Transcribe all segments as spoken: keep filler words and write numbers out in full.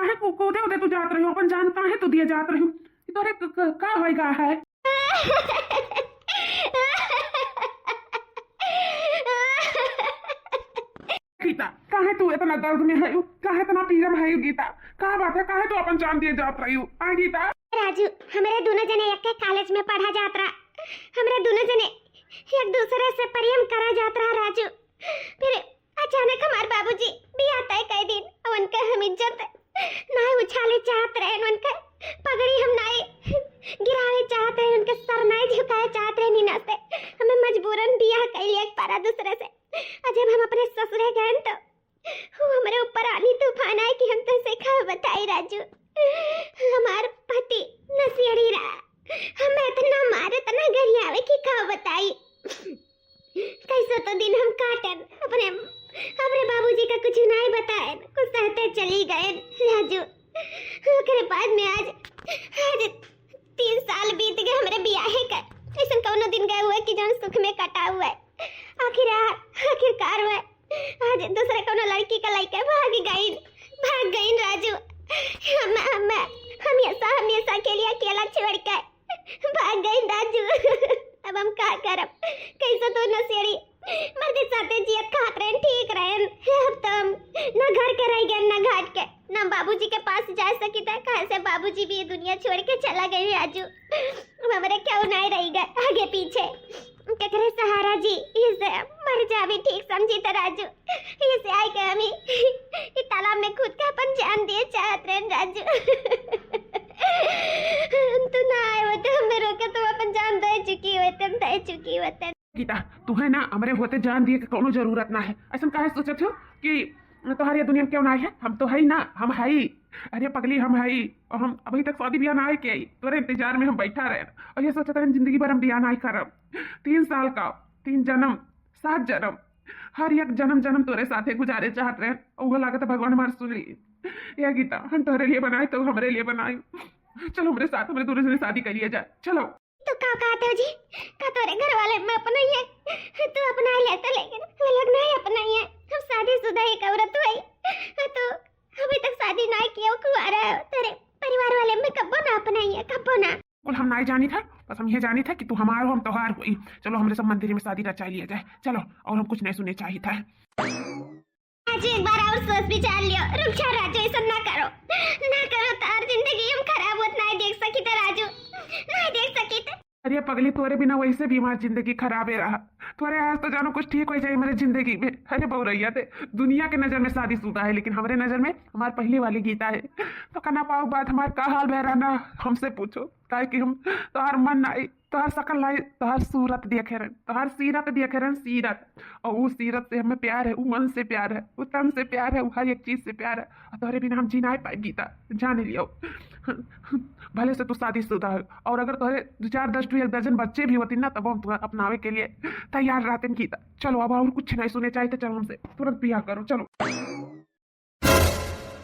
काहे कू-, कूदे उदे तू जात रही हो, अपन जान काहे तू दिए जात रही हो? ई तोरे क-, क-, का होइगा है? गीता, काहे तू इतना दर्द में है? काहे इतना पीड़ा में है गीता? का बात है? काहे तू अपन जान दिए जात रही हो? आ गीता? राजू, हमरे दोनों जने एक कॉलेज में पढ़ा जात रहा, हमरे दोनों जने एक दूसरे से प्रेम करा जात रहा राजू। फिर अचानक हमार बाबूजी बियाह तय कई दिन, उनके हम इज्जत नाई उछाले चाहत रहे, उनके पगड़ी हम नाई गिरावे चाहत रहे, उनके सर नाई झुकाए चाहत रहे नीना से। हमें मजबूरन बियाह कई लिया एक पारा दूसरे से। और जब हम अपने ससुरे गए तो वो हमरे ऊपर आनी तूफान आए कि हम तुझसे का बताई राजू। हमार पति नशेड़ी रहा, हमें इतना मारे, इतना गरियावे कि का बताई। कैसो तो दिन हम काटन, अपने, अपने बाबूजी का कुछ नाई बताएन, कुछ सहते चली गएन। राजू, ओकरे बाद में आज, आज तीन साल बीत गए हमरे बियाहे का। ऐसन कौनो दिन गए हुए कि जौन सुख में कटा हुआ है। आखिर, आखिरकार हुआ है। आज दूसरे कौनो लड़की का लइके भाग गईन, भाग गईन राजू। हम, हम, हमेशा, हमेशा के लिए अकेला छोड़ के भाग गईन राजू। अब हम का करब? कैसे तो नशेड़ी मर्दे साथे जियत खात रहन, ठीक रहन। अब तो हम ना घर के रह गए, ना घाट के, ना बाबूजी के पास जा सकी था, काहे से बाबूजी भी ये दुनिया छोड़ के चला गए राजू। अब हमरे क्यों नहीं रह गए आगे पीछे, केकरे सहारा जी? इसे मर जावे ठीक समझी त राजू। इसे आए के हम ई, ई तालाब में कूद के अपन जान दिए चाहत रहन राजू। तू ना आए होते, हमें रोके तो अपन जान दे चुकी होते, दे चुकी होते। गीता, तू है ना, हमरे होते जान दिए के कौनो जरूरत ना है। ऐसन काहे सोचत हो कि तोहरे ये दुनिया में क्यों ना है? हम तो है ना, हम है। अरे पगली, हम है। और हम अभी तक शादी ब्याह ना आए के आई, तोरे इंतजार में हम बैठा रहे। और ये सोचत रहे जिंदगी भर हम ब्याह ना करब। तीन साल का, तीन जन्म, सात जन्म, हर एक जन्म जन्म तोरे साथे गुजारे चाहत रहे। और वो लागत है भगवान हमार सुन ली। ये गीता, हम तोहरे लिए बनाए तो हमरे लिए बनाए। चलो हमरे साथ, हमरे दोनों जने शादी कर लिया जाए, चलो। तू का कहते हो जी? का तोरे घर वाले में अपना ही है? तू अपना ले तो, लेकिन वो लोग नहीं अपना ही है। हम शादीशुदा एक औरत हुई, तो अभी तक शादी नहीं किया, कुआरा है। तेरे परिवार वाले में कब्बो ना अपना ही है, कब्बो ना। कुल हम नहीं जानी था, बस हम ये जानी था कि तू हमार हो, हम तोहार होई। चलो हमरे सब मंदिर में शादी रचा लिया जाए, चलो। और हम कुछ नहीं सुने चाहिए था। राजू, एक बार और सोच विचार लियो। रुक जा राजू, ऐसा ना करो, ना करो, तार जिंदगी हम खराब होत नहीं देख सकी थे राजू, नहीं देख सकी थे। अरे पगली, तोरे बिना वैसे भी हमार जिंदगी खराबे रहा। तोरे आज तो जानो कुछ ठीक हो जाए हमारे जिंदगी में। अरे बउरैया, ते दुनिया के नजर में शादीशुदा है, लेकिन हमरे नजर में हमार पहली वाली गीता है। तो कहना पाओ बात हमार का हाल भय रहना, हमसे पूछो, काहे कि हम तोहार मन नहीं, तोहार शकल नहीं, तोहार सूरत देखे रहन, तोहार सीरत देखे रहन, सीरत। और ऊ सीरत से हमें प्यार है, ऊ मन से प्यार है, ऊ तन से प्यार है, ऊ हर एक चीज से प्यार है। और तोहरे बिना हम जी नाई पाए गीता, जान लियो। भले से तू शादीशुदा है, और अगर तोहरे दो चार, दस, दो एक दर्जन बच्चे भी होती ना, तब हम तुम्हें अपनावे के लिए तैयार रहते गीता। चलो अब और कुछ नहीं सुने चाहिए, चलो हमसे तुरंत ब्याह करो, चलो।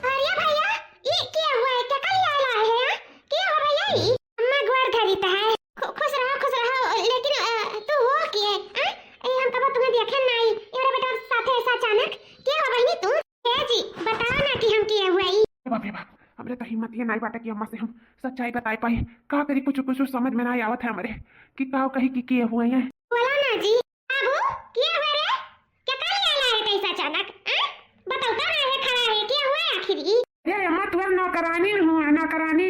अरे भैया, ये क्या हुआ है? क्या कल आला है, हाँ? क्या हो भैया ये? अम्मा गोड़ धरी त है। खु-, खुश रहो, खुश रहो, लेकिन, अ, तू हो के, हाँ? ए, हम कबो तुम्हें देखे नहीं। ये मेरा बेटा साथे ऐसा अचानक। क्या हो बहिनी तू? ए जी, बताओ ना कि हम किए हुए ई। बाप रे बाप, हमरे तो हिम्मत ये नहीं बाटे कि अम्मा से हम सच्चाई बताए पाए। का करी, कुछ, कुछ समझ में नहीं आवत है हमरे कि का कही कि किए हुए हैं। बोला ना जी। बाबू, किए हुए रे? क्या कर लिया ला रे कैसा अचानक? हाँ? बताओ तो, हाँ, ये खड़ा है, क्या हुआ है आखिर ई? अरे अम्मा, तुम्हारे नौकरानी हूँ, नौकरानी।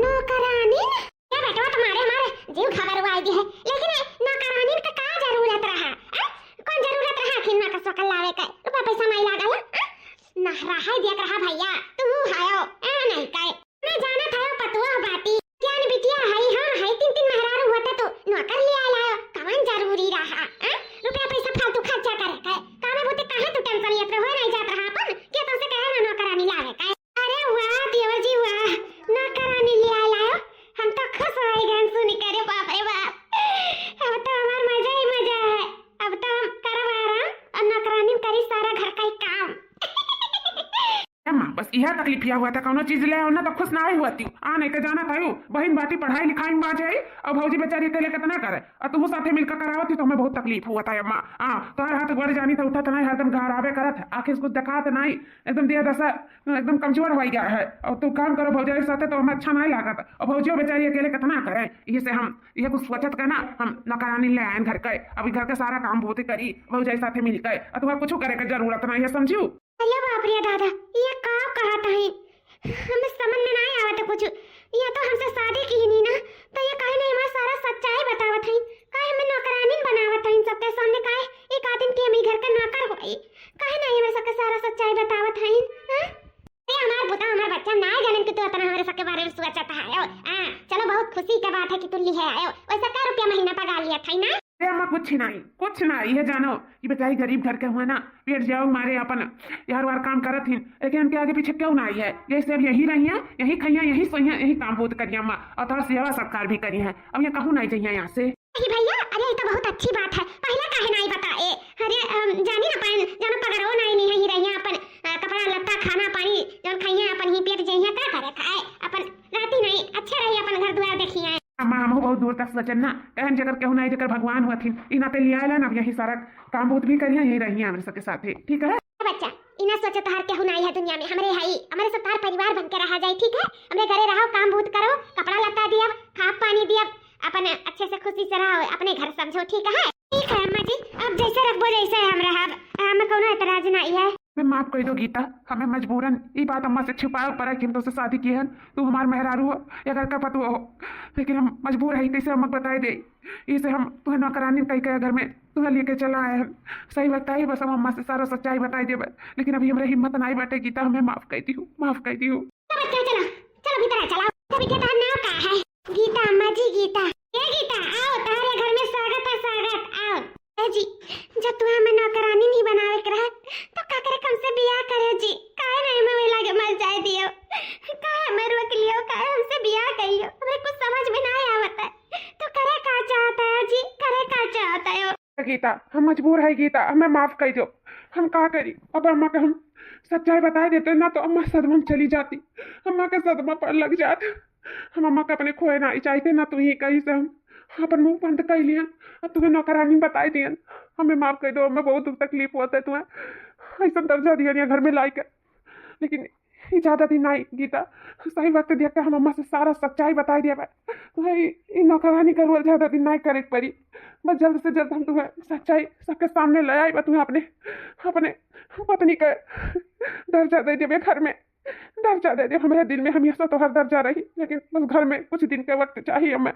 नौकरानी? क्या बेटवा, तुम्हारे हमारे जीव घबरवाई दी है, लेकिन ये नौकरानी का का जरूरत रहा? हाँ? कौन जरूरत रहा आखिर नौकर सोकर लावे का? रुपया पैसा माई लागल, हाँ? ना रहा देख रहा भैया, तू हयो, ए नहीं कहे। मैं जाना था यो पतुआ बाटी, ज्ञान बिटिया है, हम है, तीन तीन मेहरारू होते तो नौकर ले आए लायो, कवन जरूरी रहा, हाँ? रुपया पैसा फालतू खर्चा करे का, कामे बोते काहे तू tension लेत रहो, नहीं जात रहा अपन, के तुमसे कहे ना नौकरानी लावे का? अरे वाह देवर जी वाह, नौकरानी ले आए लायो, हम तो खुश हो गए सुन के, अरे बाप रे बाप, अब तो हमार मजा ही मजा है, अब तो हम करब आराम और नौकरानी करी सारा घर का ही काम। अम्मा, बस ई क्या तकलीफ क्या हुआ था? कौनो चीज ले आओ ना तो खुश ना ही हुआ थी। आ, नहीं तो जाना था यू, बहिन बाटी पढ़ाई लिखाई में बाझ है, और भौजी बेचारी अकेले कितना करे, और तुम साथे मिलकर करावत थी तो हमें बहुत तकलीफ हुआ था अम्मा। हाँ, तोहर हाथ गोड़ जानी था, उठत नहीं, हरदम घहरावे करत है, आँखी से कुछ देखात नहीं, एकदम देह दशा एकदम कमजोर हो गया है। और तू काम करो भौजाई के साथे तो हमें अच्छा नहीं लागत, और भौजियो बेचारी अकेले कितना करे, ये से हम ये कुछ सोचत के ना हम नौकरानी ले आयन घर के, अभी घर के सारा काम बहुत करी भौजाई साथे मिलके, और तुम्हारा कुछ करे के जरूरत नहीं है, समझू? अरे बाप रे दादा, ये का कहत हईं? हमें समझ में नाहीं आवत कुछ। ये तो हमसे शादी किहिन ना, तो ये काहे नहीं हमार सारा सच्चाई बतावत हईं? काहे हमें नौकरानी बनावत हईं सबके सामने? काहे एक आदमी के हम ई घर के नौकर होई? काहे नहीं हमें सबके सारा सच्चाई बतावत हईं? हाँ? अरे हमार बुता, हमार बच्चा ना जानन कि तू इतना हमारे सबके बारे में सोचत है। हाँ, चलो बहुत खुशी के बात है कि तू लिहे आयो। वैसा का रुपया महीना पगार लिया था ना? अरे अम्मा, कुछ नहीं, कुछ नहीं। ये जानो, ये बेचारी गरीब घर के हुए ना, पेट जाओ मारे अपन यार वार काम करत हिन, लेकिन इनके आगे पीछे क्यों ना आई है? ये सब यही रही है, यही खइया, यही सोइया, यही काम बहुत करिया अम्मा, और तोहर सेवा सत्कार भी करी है। अब ये कहूँ नहीं जइया यहाँ से। अरे भैया, अरे ये तो बहुत अच्छी बात है, पहले काहे नहीं बताए? अरे अम, जानी ना पाइन, जानो पगड़ो नहीं, नहीं यही रही है अपन, अ, कपड़ा लत्ता खाना पानी जौन खइया अपन ही पेट जइया, का करे खाए अपन रहती नहीं, अच्छे रही अपन घर द्वार देखिए। अम्मा, हमहू बहुत दूर तक सोचन ना, कहन जेकर केहू नाई, जेकर भगवान हुआ थी, ई नाते लिया आइला ना, अब यही सारा काम बहुत भी करिया, यही रहिया हमरे सबके साथे, ठीक है? बच्चा, ई ना सोचे तोहार केहू नाई है दुनिया में, हमरे हई, हमरे सब तोहार परिवार बन के रहा जाए, ठीक है? हमरे घरे रहो, काम बहुत करो, कपड़ा लत्ता दियब, खाब पानी दियब, अपन अच्छे से खुशी से रहो, अपने घर समझो, ठीक है? ठीक है अम्मा जी, आप जैसे रखबो, जैसे हम रहब, हमें कोनो एतराज नाई है। हमें माफ कर दो गीता, हमें मजबूरन ई बात अम्मा से छुपावे पड़ा कि हम तोसे शादी किए हन, तू हमार मेहरारू हो या घर का पतोह हो, लेकिन हम मजबूर है, कैसे अम्मा के बताई दे, इसे हम तुहे नौकरानी कह के घर में तुहे लेके चला आए हन। सही बताई बस हम अम्मा से सारा सच्चाई बताई देबे, लेकिन अभी हमरे हिम्मत नाई बाटे गीता, हमें माफ कर दियो, माफ कर दियो। चलो बच्चा, चलो, चलो भीतर आ, चलो। तो बिटिया, तोहार नाम का है? गीता, अम्मा जी, गीता। ए गीता, आओ, तोहरे घर में स्वागत है, स्वागत, आओ। ए जी, जब तुम्हें हमें नौकरानी नहीं बनावे के रहा, तो का करे हमसे बियाह करे जी? काहे नहीं हमें वही लागे मर जाए दियो? काहे हमें रोक लियो? काहे हमसे बियाह करियो? हमें कुछ समझ में नहीं आवत है। तो करे का चाहता है जी? करे का चाहता है? गीता, हम मजबूर है गीता, हमें माफ कर दो। हम का करी? अब अम्मा के हम सच्चाई बताए देते ना तो अम्मा सदमा में चली जाती, अम्मा के सदमा पर लग जात। हम अम्मा के अपने खोए ना चाहते ना, तू ही कहीं से हम अपन मुंह बंद कर लियन। अब तुम्हें नौकरानी बताई दियन, हमें माफ कर दो, हमें बहुत दुख तकलीफ होता है तुम्हें ऐसा दर्जा दिया नहीं घर में लाई कर। लेकिन ये ज्यादा दिन नहीं गीता, सही वक्त देख के हम अम्मा से सारा सच्चाई बताई दिया भाई। तुम्हें ये नौकरानी का रोल ज्यादा दिन नहीं करे के पड़ी, बस जल्द से जल्द हम तुम्हें सच्चाई सबके सामने ले आई, तुम्हें अपने अपने पत्नी का दर्जा दे देवे घर में। दर्जा दे दे, हमारे दिल में हमेशा तोहर दर्जा रही, लेकिन बस घर में कुछ दिन के वक्त चाहिए हमें।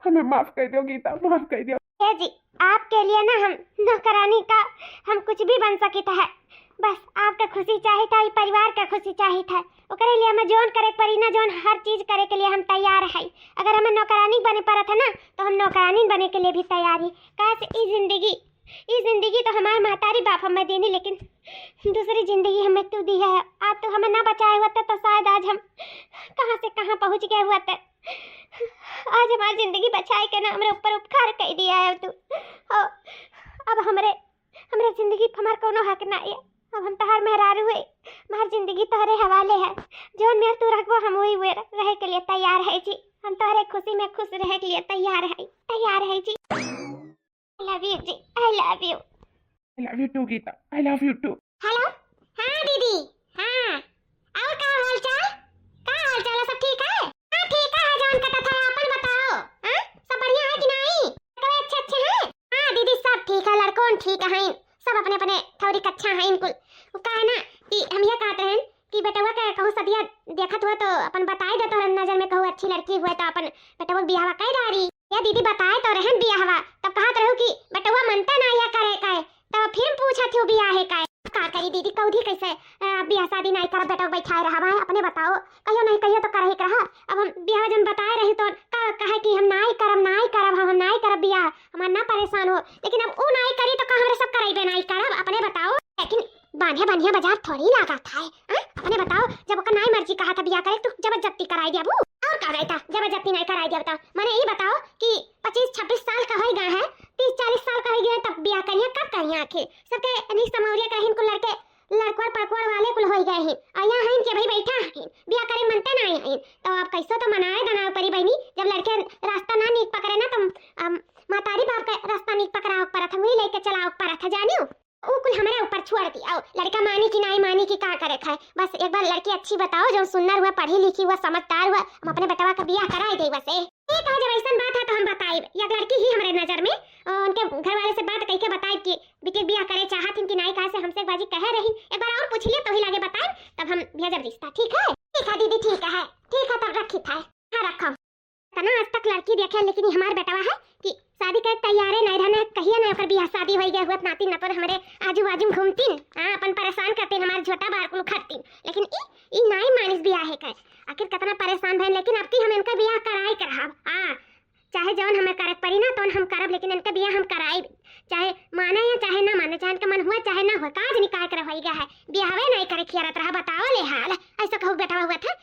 हमें माफ कर दो गीता, माफ कर दो। ए जी, आपके लिए ना हम नौकरानी का हम कुछ भी बन सकित है, बस आपका खुशी चाहित है, परिवार का खुशी चाहित है, ओकरे लिए हमें जौन करे के पड़ी ना, जौन हर चीज करे के लिए हम तैयार है। अगर हमें नौकरानी बने पड़त है ना, तो हम नौकरानी बने के लिए भी तैयार ही। काश ई जिंदगी ई जिंदगी तो हमार महतारी बाप हमें देनी, लेकिन दूसरी जिंदगी हमें तू दी है। आज तू हमें ना बचाए होते तो शायद आज हम कहाँ से कहाँ पहुँच गए होते। आज हमार जिंदगी बचाए के ना हमरे ऊपर उपकार कर दिया है तू। और अब हमरे, हमरे जिंदगी पर हमार कोनो हक ना है। अब हम तोहार मेहरारू है, हमार जिंदगी तोहरे हवाले है। जौन मेर तू रखबो हम वही मेर रहे के लिए तैयार है जी। हम तोहरे खुशी में खुश रहे के लिए तैयार है, तैयार है जी। I love you जी, I love you। I love you too Gita, I love you too। Hello, हाँ दीदी, हाँ, और का हाल चाल? का हाल चाल है, सब ठीक है? हाँ ठीक है, जौन कटा था अपन बताओ, हाँ, सब बढ़िया है कि नहीं? कहे अच्छे अच्छे हैं? हाँ दीदी, सब ठीक है, लड़कोन ठीक है, सब अपने अपने थोड़ी कच्छा है इनकुल। वो का है ना कि हम ये कहते हैं कि बेटवा के कहूँ सदिया देखत हुआ तो अपन बताई देत रहन, नजर में कहूँ अच्छी लड़की हुआ तो अपन बेटवा के बियाहवा कई डारी। या दीदी बताए तो रहन बियाहवा, तब कहत रहू कि बेटवा मनता ना या करे काहे, तब फिर पूछत हो बियाहे काहे। का करी दीदी, कौधी कैसे, अ, बियाह शादी नहीं करब, बेटवा के बैठाए रहब है, अपने बताओ, कहियो नहीं कहियो तो करही के रहा। अब हम बियाह जन बताए रही तो का कहे कि हम नाई करब, नाई करब, हम नाई करब बियाह, हमार ना परेशान हो, लेकिन अब ऊ नाई करी तो का हमरे सब करैबे नाई करब, अपने बताओ। लेकिन बान्हे बान्हे बाजार थोड़ी लागत है, हाँ? अपने बताओ, जब ओकर नाई मर्जी कहा था बियाह करे, तो जबरदस्ती कराई दिया वो। और का रहता, जबरदस्ती नहीं कराई दिया, बताओ। मने ये बताओ कि पच्चीस छब्बीस साल का हो गए हैं, तीस चालीस साल का हो गए हैं, तब बियाह करिए, कब करिए आखिर? सबके नहीं समौरिया कहीं को लड़के लड़कवर पड़कवर वाले कुल हो गए हैं, और यहाँ है इनके भाई बैठे कैसो तो मनाए दनाए परी बहिनी, जब लड़के रास्ता ना नीक पकड़े ना, तो, अम, महतारी बाप का रास्ता नीक पकड़ाओ के परत है, वही लेके चलाओ के परत है, जानियो। ऊ कुल हमरे ऊपर छोड़ दी। आओ, लड़का मानी कि नाई मानी कि का करे खाए, बस एक बार लड़की अच्छी बताओ, जो सुंदर हुआ, पढ़ी लिखी हुआ, समझदार हुआ, हम अपने बेटवा का बियाह कराए दे बस। ए, ठीक है, जब ऐसन बात है तो हम बताइब। एक लड़की ही हमरे नजर में, अ, उनके घर वाले से बात कइके बताइब कि बिटिया बियाह करे चाहत हिन कि नाई, काहे से हमसे एक बाजी कहे रही। एक बार और पूछ लिया तो ही लागे बताइब, तब हम भेजब रिश्ता, ठीक है? ठीक है दीदी, ठीक है, ठीक है, तब रखी था। हाँ, रखो। तना आज तक लड़की देखे, लेकिन ये हमार बेटवा है कि शादी करे तैयारे नहीं रहने, कहिए ना ओकर बियाह शादी होई गए हुआ, नाती नतोर हमरे आजू बाजू में घूमतीन, हाँ, अपन परेशान करतीन, हमार झोटा बार कुल उखड़तीन, लेकिन ई, ई नाई मानिस बियाह है के। आखिर कितना परेशान भइल, लेकिन अब की हम इनका बियाह कराई के रहब, हाँ, चाहे जौन हमें करे के पड़ी ना, तौन हम करब, लेकिन इनका बियाह हम कराई, चाहे माने या चाहे ना माने, चाहे इनका मन हुआ चाहे ना हुआ, काज निकाल के रहोई गया है, बियाहवे नहीं करे खियारत रहा, बताओ ले हाल, ऐसा कहू बेटवा हुआ था।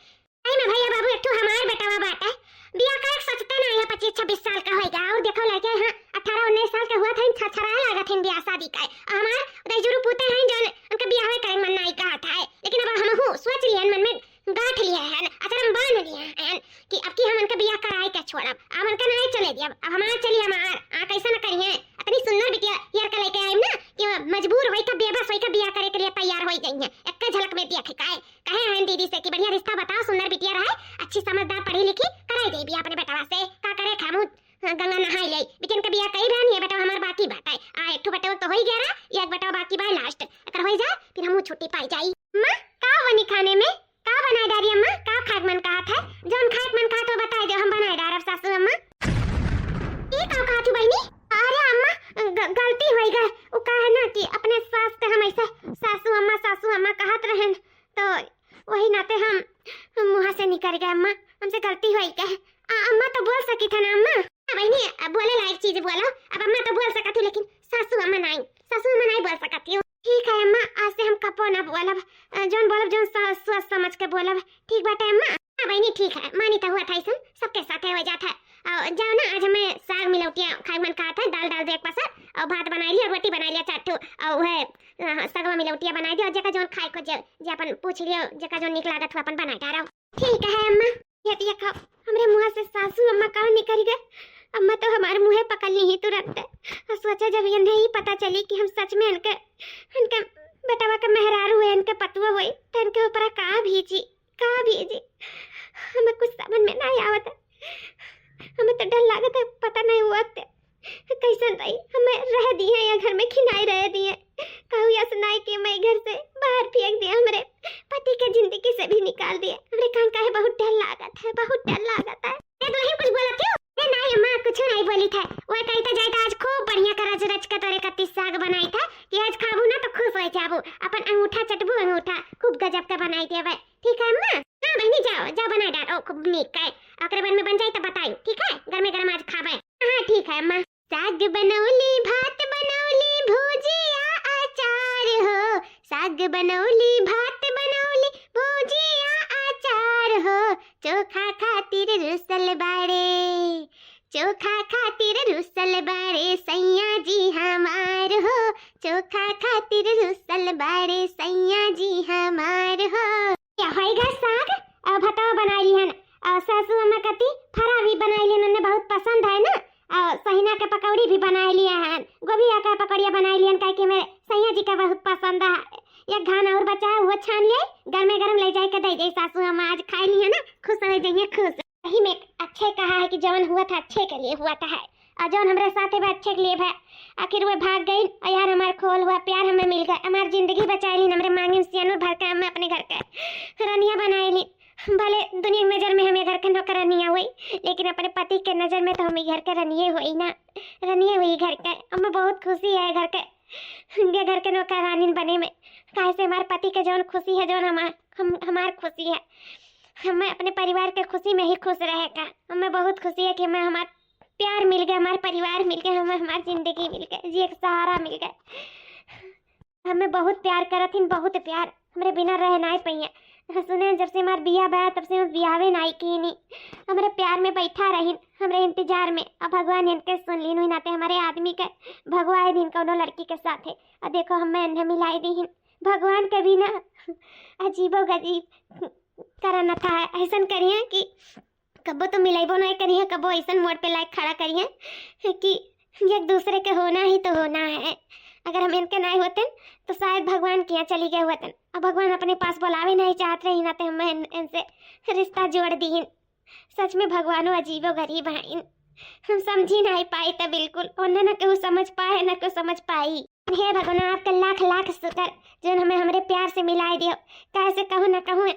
सही में भैया बाबू, एक ठो हमार बेटवा बाटे, बियाह करे के सोचते ना है, पच्चीस छब्बीस साल का होएगा, और देखो लड़के यहाँ अठारह उन्नीस साल के हुआ था, छरछराए लागत हैं बियाह शादी का। और हमार दहिजुरू पूते हैं जौन उनका बियाह करे के मन नहीं कहा था, लेकिन अब हम हूँ सोच लिया मन में, गांठ लिया है, अचरम बांध लिया है कि अब की हम उनका बियाह कराए के छोड़ब, अब उनका नहीं चले दियब, अब हमार चली हमार, आ कैसा न करिए, इतनी सुंदर बिटिया यार का लेके आइम ना कि वो मजबूर होई का, बेबस होई का बियाह करे के लिए तैयार होई जाइए, एक झलक में देख काए। कहे हैं दीदी से कि बढ़िया रिश्ता बताओ, सुंदर बिटिया रहे, अच्छी समझदार पढ़ी लिखी, कराई देबी अपने बेटवा से। का करे खामू, हाँ, गंगा नहाई ले, बिटियन के बियाह कई बहन, ये बेटवा हमार बाकी बाटे। आ, एक ठो बेटवा तो होई गया रहा, ये एक बेटवा बाकी बा लास्ट, अगर होई जा फिर हमहू छुट्टी पाई जाई। माँ, का बनी खाने में? का बनाए डारी अम्मा? का खाए के मन कहा था? जौन खाए के मन कहा था बताई दो, हम बनाए डारब सासू अम्मा। ये का कहा थी बहनी? अरे अम्मा, ग-, गलती होई गए। वो का है ना कि अपने सास के हम ऐसे सासू अम्मा, सासू अम्मा कहत रहन, तो वही नाते हम, हम मुँह से निकल गए अम्मा, हमसे गलती होई गए। आ, अम्मा तो बोल सकी था ना अम्मा। हाँ बहनी, अब बोले लायक चीज बोलो। अब अम्मा तो बोल सकत हूँ, लेकिन सासू अम्मा नहीं, सासू अम्मा नहीं बोल सकत हूँ। ठीक है अम्मा, आज से हम कपो ना बोलब, अ, जौन बोलब जौन स-, सोच समझ के बोलब। ठीक बाटे अम्मा। हाँ बहनी ठीक है, मानी तो हुआ था ऐसन, सबके साथे हो जात है। और जाओ ना, आज हमें साग मिलौटिया खाए मन कहा था, दाल डाल दे एक पसर, और भात बनाई लिया, रोटी बनाई लिया चार ठो, और वह, अ, सगवा मिलौटिया बनाई दिया, और जेका जौन खाए को जे, जे अपन पूछ लियो, जेका जौन निक लागत हो अपन बनाए डारो। ठीक है अम्मा। ये दिया खाओ, हमरे मुँह से सासू अम्मा का निकल गए। अम्मा तो हमारे मुँहे पकड़ ली ही तुरंत। और सोचा जब इन्हें ही पता चली कि हम सच में इनके, इनके बेटवा के मेहरारू हुए, इनके पतुआ हुए, तो इनके ऊपर का भीजी, का भीजी। हमें कुछ समझ में नहीं आवत है। हमें तो डर लागत है, पता नहीं हुआ ते कैसन रही, हमें रह दिए या घर में खिनाई रह दिए। कहू या सुनाई कि मैं घर से बाहर फेंक दिए, हमरे पति के जिंदगी से भी निकाल दिए। हमरे कान काहे बहुत डर लागत है, बहुत डर लागत है। ए, दुल्हन कुछ बोलत हो? ए, नहीं अम्मा, कुछ नहीं बोली था। वो कही था, जाए था, आज खूब बढ़िया का रच रच के तोरे कत्ती साग बनाई था कि आज खाबू ना तो खुश हो जाबू। अपन अंगूठा चटबू, अंगूठा खूब गजब का बनाई देवे। ठीक है अम्मा? हाँ बहनी, जाओ, जाओ बनाए डालो, खूब नीक है। ओकरे बाद में बन जाई तो बताई, ठीक है? गरमे गरम आज खाबे। हाँ, ठीक है अम्मा। साग बनौली, भात बनौली, भुजिया अचार हो। साग बनौली, भात बनौली, भुजिया अचार हो। चोखा खातिर रुसल बाड़े, चोखा खातिर रुसल बाड़े सैया जी हमार हो। चोखा खातिर रुसल बाड़े सैया जी हमार हो। या होइगा साग, अ, भतवा बनाई लिहन, अ, सासू अम्मा कती फरा भी बनाई लिहन, उन्हें बहुत पसंद है ना। अ, सहिना के पकौड़ी भी बनाई लिया है, गोभी के पकौड़िया बनाई लिहन, काहे कि मेरे सैया जी का बहुत पसंद है। एक घान और बचा है, वो छान ले, गरमे गरम ले जाए के दे दे सासू अम्मा, आज खाई लिहन ना, खुश हो जाइए, खुश। सही में अच्छे कहा है कि जौन हुआ था अच्छे के लिए हुआ था है, और जौन हमरे साथ है अच्छे के लिए है। आखिर वो भाग गई और यार हमार खोल हुआ प्यार हमें मिल गए, हमार जिंदगी बचाई लीन, हमरे मांगिन सियानुर भर के हमें अपने घर के रनिया बनाई लीन। भले दुनिया की नजर में हमें घर के नौकरानिया हुई, लेकिन अपने पति के नजर में तो हमें घर के रनिये हुई ना, रनिये हुई घर के। हमें बहुत खुशी है घर के, ये घर के नौकरानिन बने में, काहे से हमार पति के जौन खुशी है, जौन हमार, हम, हमार खुशी है। हमें अपने परिवार के खुशी में ही खुश रहे का। हमें बहुत खुशी है कि हमें हमार प्यार मिल गया, हमार परिवार मिल गया, हमें हमार जिंदगी मिल गई, जी एक सहारा मिल गया। हमें बहुत प्यार करत हिन, बहुत प्यार। हमरे बिना रह नाई पइया। सुने जब से हमार बिया बा तब से हम बियावे नाई कीनी। हमरे प्यार में बैठा रहिन, हमरे इंतजार में। अब भगवान इनके सुन लीन, हुई नाते हमारे आदमी के भगवाए दिन कौनो लड़की के साथ है। और देखो हमें इन्हें मिलाई दी हिन। भगवान के भी ना अजीबो गरीब करन था, ऐसन करिए कि कबो तो मिलइबो नाहीं करिहैं, कबो अइसन मोड़ पे लाइके खड़ा करिहैं कि एक दूसरे के होना ही तो होना है। अगर हम इनके नाहीं होतेन तो शायद भगवान के यहाँ चली गए होतेन। अब भगवान अपने पास बोलावे नाहीं चाहत रही, नाते हम इन-, इनसे रिश्ता जोड़ दीन। सच में भगवानो अजीबो गरीब हैं। हम समझी नाहीं पाई त बिल्कुल, ओन्हे न केहू समझ पाए, न केहू समझ पाई। हे भगवान, आपका लाख लाख शुक्र, जौन हमें हमरे प्यार से मिलाए दियो। काहे से कहूँ न कहूँ,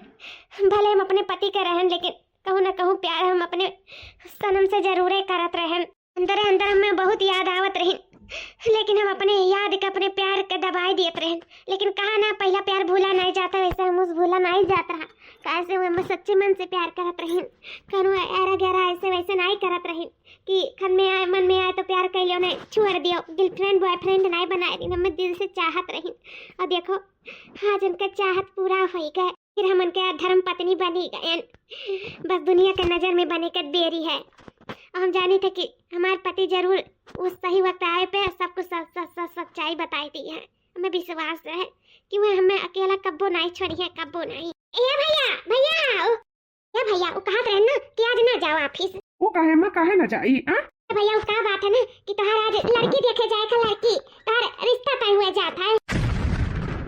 भले हम अपने पति के रहन, लेकिन कहूँ न कहूँ प्यार हम अपने सनम से जरूरे करत रहन। अंदरे अंदर हमें बहुत याद आवत रही, लेकिन हम अपने याद के, अपने प्यार के दबाए दियत रहन। लेकिन कहा ना, पहला प्यार भूला नाहीं जाता, वैसे हम उस भूला नाहीं जात रहा। काहे से हम सच्चे मन से प्यार करत रही, कौनो ऐरा गैरा ऐसे वैसे नाहीं करत रही कि खन में आए, मन में आए तो प्यार कर लियो, नाहीं छोड़ दियो। गर्लफ्रेंड बॉयफ्रेंड नाहीं बनाए रही, हमें दिल से चाहत रही। और देखो, आज उनका चाहत पूरा होइ गए, फिर हम उनके धर्म पत्नी बनी गए। बस दुनिया के नजर में बने के देरी है। और हम जानी थे कि हमार पति जरूर उस सही वक्त आए पे सब कुछ सच, सच, सच, सच्चाई बताई दी है। हमें विश्वास है कि वह हमें अकेला कब्बो नाहीं छोड़ी है, कब्बो नाहीं। ए भैया, भैया, ओ, ए भैया, वो कहत रहे ना कि आज ना जाओ ऑफिस। वो काहे माँ, काहे ना जाई, आ? ए भैया, वो का बात है ना कि तोहार आज लड़की देखे जाए का, लड़की, तोहार रिश्ता तय हुए जात है।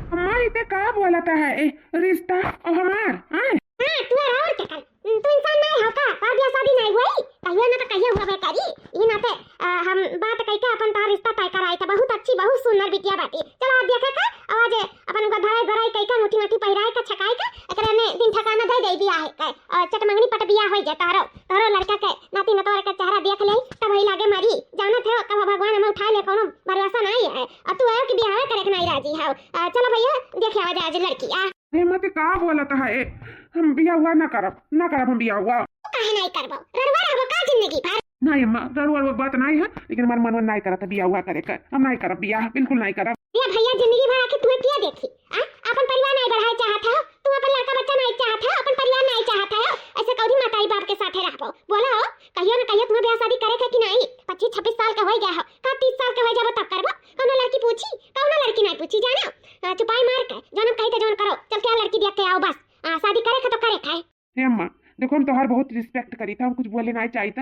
हमार इते का बोलत है, ए, रिश्ता और हमार, हाँ? हाँ, तू और क्या कर? तू इंसान नाहीं हो का? तोहार ब्याह शादी नाहीं हुई? कहियो ना तो कहियो हुआ बे करी। ई नाते, अ, हम बात कइके अपन तोहार रिश्ता तय कराई था। बहुत अच्छी, बहुत सुंदर बिटिया बाटी। चलो आज देखे का, और आज अपन उनका धराई धराई कइके, मुठी मुठी पहिराए का, छकाए का, एकरे में दिन ठिकाना दे दे बियाह के। और चटमंगनी पट बियाह होइ जाए तोहरो, तोहरो लड़का के नाती नतोर के चेहरा देख ले, तब ही लागे मरी। जानत हो, कब भगवान हमें उठा ले, कौनो भरोसा नाहीं है। और तू आयो कि बियाह करे के नाहीं राजी हो। अ, चलो भैया, देखे आवा जाए आज लड़की, आ। अरे मत का बोलत है, हम बियाह हुआ ना करब, ना करब हम बियाह हुआ। काहे नाहीं करबो? रड़ुआ रहबो का जिंदगी भर? नाहीं अम्मा, रड़ुआ रड़ुआ बात नाहीं है, लेकिन हमार मनवा नाहीं करत है बियाह हुआ करे का। हम नाहीं करब बियाह, बिल्कुल नाहीं करब। ये भैया जिंदगी भर आखिर तुम्हें क्या देखी? आ? अपन परिवार नाहीं बढ़ाए चाहत हो, तुम अपन लड़का बच्चा नाहीं चाहत हो, अपन परिवार नाहीं चाहत हो, ऐसे कौन मताई बाप के साथे रहबो? बोलो, कहियो ना कहियो तुम्हें ब्याह शादी करे के कि नाहीं? पच्चीस छब्बीस साल के होइ गया हो, का तीस साल के होइ जाबो तब करबो? कौनो लड़की पूछी? कौनो लड़की नाहीं पूछी, जाना? आ, चुपाई मार के, जौन हम कही तो जौन करो, चल के लड़की देख के आओ बस। आ, शादी करे के तो करे के है। हे अम्मा, देखो हम तोहार बहुत respect करी था, हम कुछ बोले नाहीं चाहित,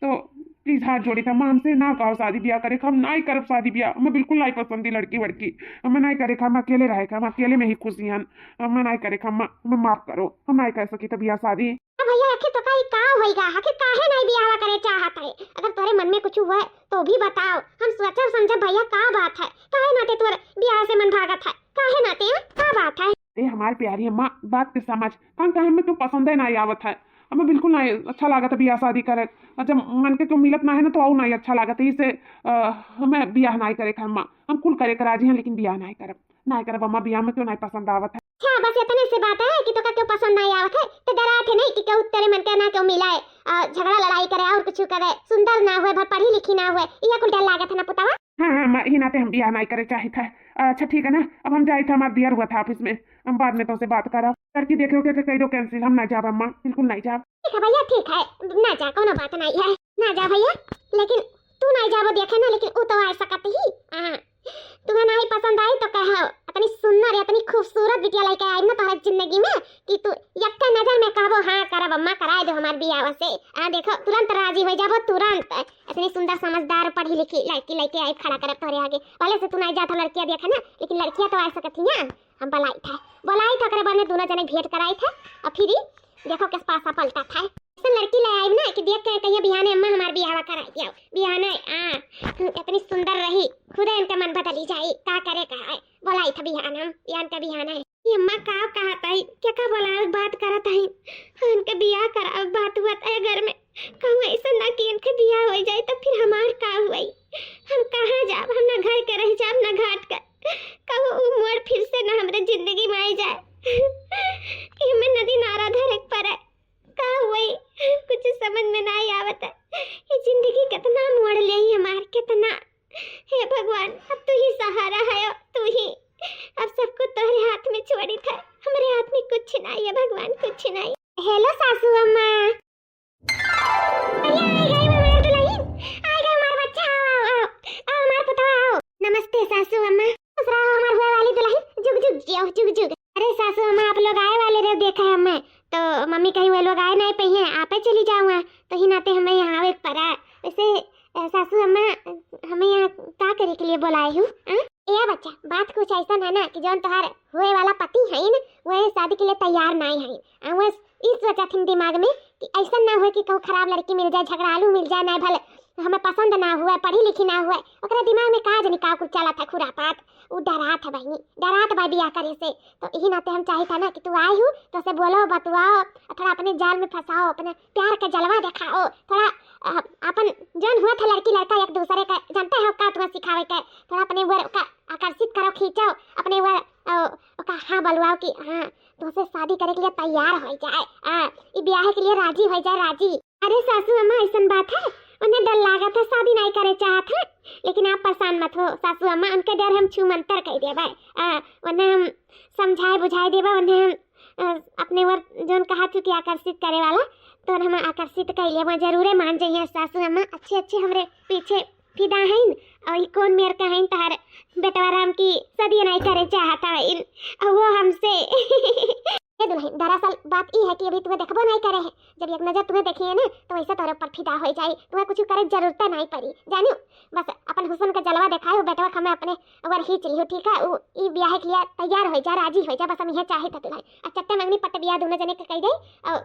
तो please हाथ जोड़ी था अम्मा, हमसे ना कहो शादी ब्याह करे, हम नाहीं करब शादी ब्याह, हमें बिल्कुल नाहीं पसंद है लड़की वड़की, हमें नाहीं करे, हम अकेले रहे, हम अकेले में ही खुश हन, हमें नाहीं करे, अम्मा, हमें माफ करो, हम नाहीं कर सकी था ब्याह शादी। अब भैया, आखिर तो का, ई का होइगा? आखिर काहे नाहीं बियाहवा करे चाहत है? अगर तोरे मन में कुछ हुआ है, तो भी बताओ। हम सोचब समझब भैया, का बात है? काहे नाते तोर बियाह से मन भागत है? काहे नाते, हाँ? का बात है? ए, हमार प्यारी अम्मा, बात के समझ। हम कहे, हमें क्यों पसंद है, नाहीं आवत है। हमें बिल्कुल नाहीं अच्छा लागत है बियाह शादी करे। और जब मन के क्यों मिलत नाहीं है ना, तो और नाहीं अच्छा लागत है। इसे, अ, हमें बियाह नाहीं करे के, अम्मा। हम कुल करे के राजी हैं, लेकिन बियाह नाहीं करब। नाहीं करब अम्मा, बियाह में क्यों नाहीं पसंद आवत है। अच्छा, बस इतने से बात है कि तोका क्यों पसंद नाहीं आवत है, तो डरात है नाहीं कि क्यों तेरे मन के ना क्यों मिलाए, आ, झगड़ा लड़ाई करे और कुछ करे, सुंदर ना हुए, भर पढ़ी लिखी ना हुए, ये कुल डर लागत है ना पुतवा? हाँ, हाँ, अम्मा, यही नाते हम बियाह नाहीं करे चाहित है। अच्छा, ठीक है ना, अब हम जाइत है, हमार दियर हुआ था ऑफिस में, हम बाद में तोसे बात करब। लड़की देखे उखे के कह दो cancel, हम नाहीं जाब अम्मा, बिल्कुल नाहीं जाब। ठीक है भैया, ठीक है, ना जा, कौनो बात नाहीं है, ना जा भैया, लेकिन तू नाहीं जाबो देखे ना, लेकिन उ तो आ सकत ही। हाँ, तुम्हें नाहीं पसंद आई तो कहो, इतनी सुंदर, इतनी खूबसूरत बिटिया लेके आई ना तोहरे जिंदगी में कि तू यक्का नजर में कहबो, "हाँ करब अम्मा, कराए दो हमार बियाह से।" आ देखो, तुरंत राजी हो जाबो, तुरंत। इतनी सुंदर, समझदार, पढ़ी लिखी लड़की लेके आई खड़ा करब तोहरे आगे। भले से तू नाहीं जात हो लड़किया देखे ना, लेकिन लड़किया तो आ सकत ही ना। हम बोलाई था, बोलाई था, ओकरे बाद में दोनों जने भेंट कराई था, और फिर ही देखो किस पासा पलटा था। ऐसे लड़की ले आई ना कि देख के कहिए, "बिहाने अम्मा हमार बियाहवा कराई दियो, बिहाने।" आ, इतनी सुंदर रही, खुदे इनका मन बदली जाई, का करे का है। बोलाई था बिहान हम, या इनका बिहान है। ये अम्मा का कहत है, क्या का बोलावत बात करत है, इनके बियाह करावत बात हुआ था घर में। कहूँ ऐसा ना कि इनके बियाह हो जाए तो फिर हमार का हुई? हम कहाँ जाब? हम ना घर के रह जाब, ना घाट के। कहूँ उ मोड़ फिर से ना हमरे जिंदगी में आई जाए कि हमें नदी नारा धरे के पड़े। का हुई? कुछ समझ में नाहीं आवत है। ये जिंदगी कितना मोड़ ले हमार, कितना। हे भगवान, अब तू ही सहारा है, तू ही। अब सब कुछ तोहरे हाथ में छोड़ी था, हमरे हाथ में कुछ नाहीं है भगवान, कुछ नाहीं। हेलो सासू अम्मा। अरे, आई गई हमार दुल्हन, आई गई हमार बच्चा, आओ, आओ, आओ, आओ हमार पुतवा, आओ। नमस्ते सासू अम्मा। खुश रहो हमार हुए वाली दुल्हन, जुग जुग जियो, जुग जुग। अरे सासू अम्मा, आप लोग आए वाले रहे, देखा है मैं, तो मम्मी कही, "वो लोग आए नाहीं पइहें, आपे चली जाओ वहाँ।" तो ही नाते हमें यहाँ आवे के पड़ा। वैसे, अ, सासू अम्मा, हमें यहाँ का करे के लिए बोलाए हो, हाँ? ए बच्चा, बात कुछ ऐसन है ना कि जौन तोहार होए वाला पति हइन, वह शादी के लिए तैयार नाहीं हइन। आ वह ई सोचत हइन दिमाग में कि ऐसन ना होए कि कहूँ खराब लड़की मिल जाए, झगड़ालू मिल जाए, नाहीं भले हमें पसंद ना हुए, पढ़ी लिखी ना हुए, ओकरा दिमाग में का जानी का कुछ चलत है खुरापात। उ डरात है बहिनी, डरात बा बियाह करे से। तो यही नाते हम चाहित है ना कि तू आई हू, तो से बोलो, बतवाओ, थोड़ा अपने जाल में फंसाओ, अपने प्यार का जलवा दिखाओ, थोड़ा, अ, अपन जौन हुआ था लड़की लड़का एक दूसरे का, जानते हो का तुम्हें सिखावे के, थोड़ा अपने वर का आकर्षित करो, खींचो अपने वर, अ, ओका हाँ बोलवाओ कि हाँ, तुमसे शादी करे के लिए तैयार हो जाए, आ, ई ब्याह के लिए राजी हो जाए, राजी। अरे सासू अम्मा, ऐसन बात है, उन्हें डर लागत है, शादी नहीं करे चाहत है, लेकिन आप परेशान मत हो सासू अम्मा, उनके डर हम छू मंतर कह देबे। आ, उन्हें हम समझाए बुझाए देबे, उन्हें हम, अ, अपने वर जौन कहा थी कि आकर्षित करे वाला, तो हम आकर्षित कर लिया, वह जरूरे मान जाइए सासू अम्मा, अच्छे अच्छे हमरे पीछे फिदा हईन, और ई कौन मेर का हईन तहार बेटवा राम की सदिया नहीं करे चाहत हईन, और वो हमसे। ए दुल्हन, दरअसल बात ई है कि अभी तुम्हें देखबो नहीं करे है। जब एक नजर तुम्हें देखी है ना, तो वैसे तोरे ऊपर फिदा हो जाई, तुम्हें कुछ करे जरूरत नहीं पड़ी, जानियो। बस अपन हुस्न का जलवा दिखाए हो बेटवा, हमें अपने ऊपर खींच लियो, ठीक है? उ ई ब्याह के लिए तैयार हो जा, राजी हो जा, बस हम यह चाहित है दुल्हन। आ चट्टे मंगनी पट्ट ब्याह दोनों जने के कह दे, और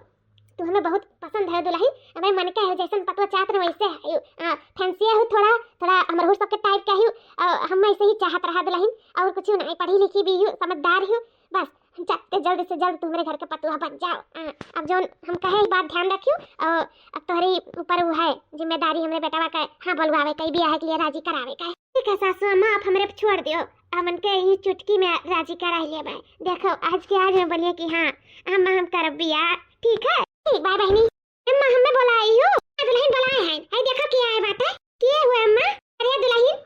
तू हमें बहुत पसंद है दुल्हन, हमें मन का है, जैसन पतवा चाहत रहे वैसे है। आ, फैंसी है थोड़ा, थोड़ा अमरहू सबके टाइप का है, आ, हम ऐसे ही चाहत रहा दुल्हन, और कुछ नहीं, पढ़ी लिखी भी हूँ, समझदार हूँ, बस चाहते जल्द से जल्द तू हमरे घर के पतवा बन जाओ। आ, अब जौन हम कहे, ई बात ध्यान रखियो, और अब तोहरे ऊपर वो है जिम्मेदारी हमरे बेटवा का, हाँ बोलवावे का, ई ब्याह के लिए राजी करावे का। ठीक है सासू अम्मा, आप हमरे पे छोड़ दियो, हमन के ही चुटकी में राजी करा लेबे। देखो, आज के आज में बोलिए कि हाँ अम्मा, हम करब बियाह, ठीक है? ठीक बा बहिनी। अम्मा, हमें बोलाई हो? हाँ, दुल्हन बोलाए हैं। हाय, देखो के आए बाटे। के हुए अम्मा? अरे दुल्हन,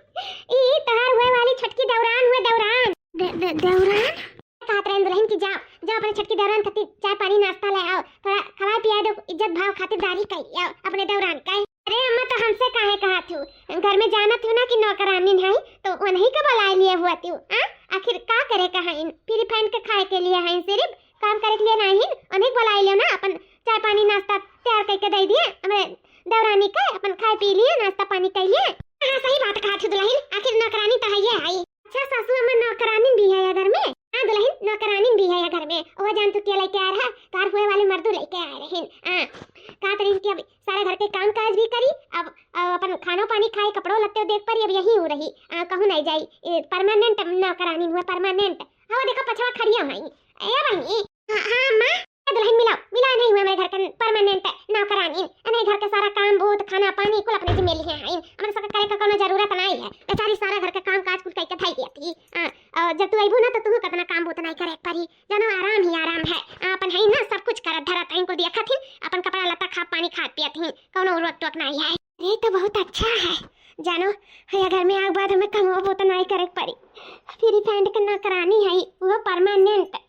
ई तोहार हुए वाली छोटकी दौरान हुए, दौरान। द-, द-, दौरान? कहत रहे दुल्हन कि जाओ, जाओ अपने छोटकी दौरान खातिर चाय पानी नाश्ता ले आओ, थोड़ा खवाए पियाए दो, इज्जत भाव खातिरदारी कर आओ अपने दौरान का। अरे अम्मा, तो हमसे काहे कहत हू? घर में जानत हू ना कि नौकरानी है, तो उन्हीं का बुलाए लिए हुआ तू, हाँ? आखिर का करे का है इन? फ्री फैंड के खाए के लिए है सिर्फ, काम करे के लिए नहीं, उन्हें बुलाए लियो ना, अपन चाय पानी नाश्ता तैयार करके दे दिए हमरे दौरानी के, अपन खाए पी लिए, नाश्ता पानी कर लिए। हाँ, सही बात कहत हू दुल्हन, आखिर नौकरानी तो है ये है। अच्छा सासू अम्मा, नौकरानी भी है या घर में? हाँ दुल्हन, नौकरानी भी है या घर में। वो जान तू क्या लेके आ रहा, तार हुए वाले मर्दू लेके आए रहे। हाँ, कहा तरीन कि अब सारा घर के काम काज भी करी, अब, अब अपन खानो पानी खाए, कपड़ो लत्ते देख परी, अब यही हो रही। आ, कहूँ नहीं जाई, परमानेंट नौकरानी हुआ, परमानेंट। हाँ, वो देखो पछवा खड़िया है। ए बहिनी, हाँ, हाँ, अम्मा। ए दुल्हन, मिलाओ, मिलाओ, नहीं हुआ हमरे घर के परमानेंट नौकरानी। हमरे घर के सारा काम, बहुत, खाना, पानी, कुल अपने जिम्मे लिए हैं। हमरे सबके करे का कोनो जरूरत नहीं है। बेचारी सारा घर के काम काज कुल करके धई दिया थी। हाँ, और जब तू अइबू ना, तो तू कितना काम बहुत नहीं करे परी। जानो, आराम ही आराम है। आ, अपन है ना, सब कुछ करत धरत है, कुल दिया खाथिन, अपन कपड़ा लत्ता खा, पानी खात पियत ही, कोनो रोक टोक नहीं है। ये तो बहुत अच्छा है। जानो, ये घर में आग बाद हमें कमवा बहुत नहीं करे परी। फ्री फैंड के नौकरानी है, वो परमानेंट।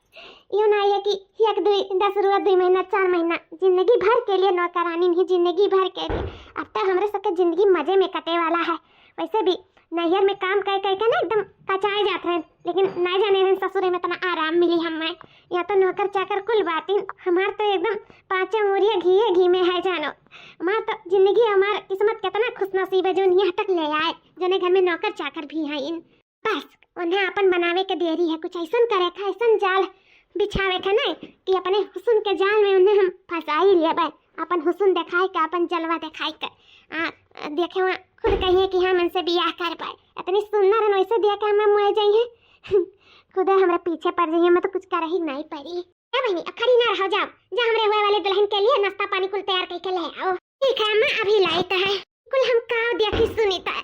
यो ना ये कि एक दुई, दस रुपया दुई महीना, चार महीना, जिंदगी भर के लिए नौकरानी नहीं, जिंदगी भर के लिए। अब तक हमरे सबके जिंदगी मजे में कटे वाला है। वैसे भी नैहर में काम कर कर के ना एकदम कचाए जात रहे, लेकिन ना जाने रहे ससुरे में इतना आराम मिली हमें। यहाँ तो नौकर चाकर कुल बातिन, हमार तो एकदम पाँचों मुहरिया घीए घी में है जानो। हमार तो जिंदगी, हमार किस्मत कितना खुशनसीब है जो यहाँ तक ले आए, जोने घर में नौकर चाकर भी हैं इन। बस, उन्हें अपन बनावे के देरी है, कुछ ऐसन करे का, ऐसन जाल बिछावे का नहीं कि अपने हुस्न के जाल में उन्हें हम फंसा ही लेबे। अपन हुस्न दिखाए के, अपन जलवा दिखाए के। आ, देखे वहाँ खुद कहिए कि हम इनसे बियाह कर पाए। इतनी सुंदर है, वैसे दिया के हमें मुए जाइए। खुदे हमरे पीछे पड़ जाइए, मैं तो कुछ कर ही नहीं पड़ी। ए बहिनी, अब खड़ी ना रहो, जाओ, जा हमरे हुए वाले दुल्हन के लिए नाश्ता पानी कुल तैयार करके ले आओ। ठीक है अम्मा, अभी लाई तो है। कुल हम का देखी सुनी तो है।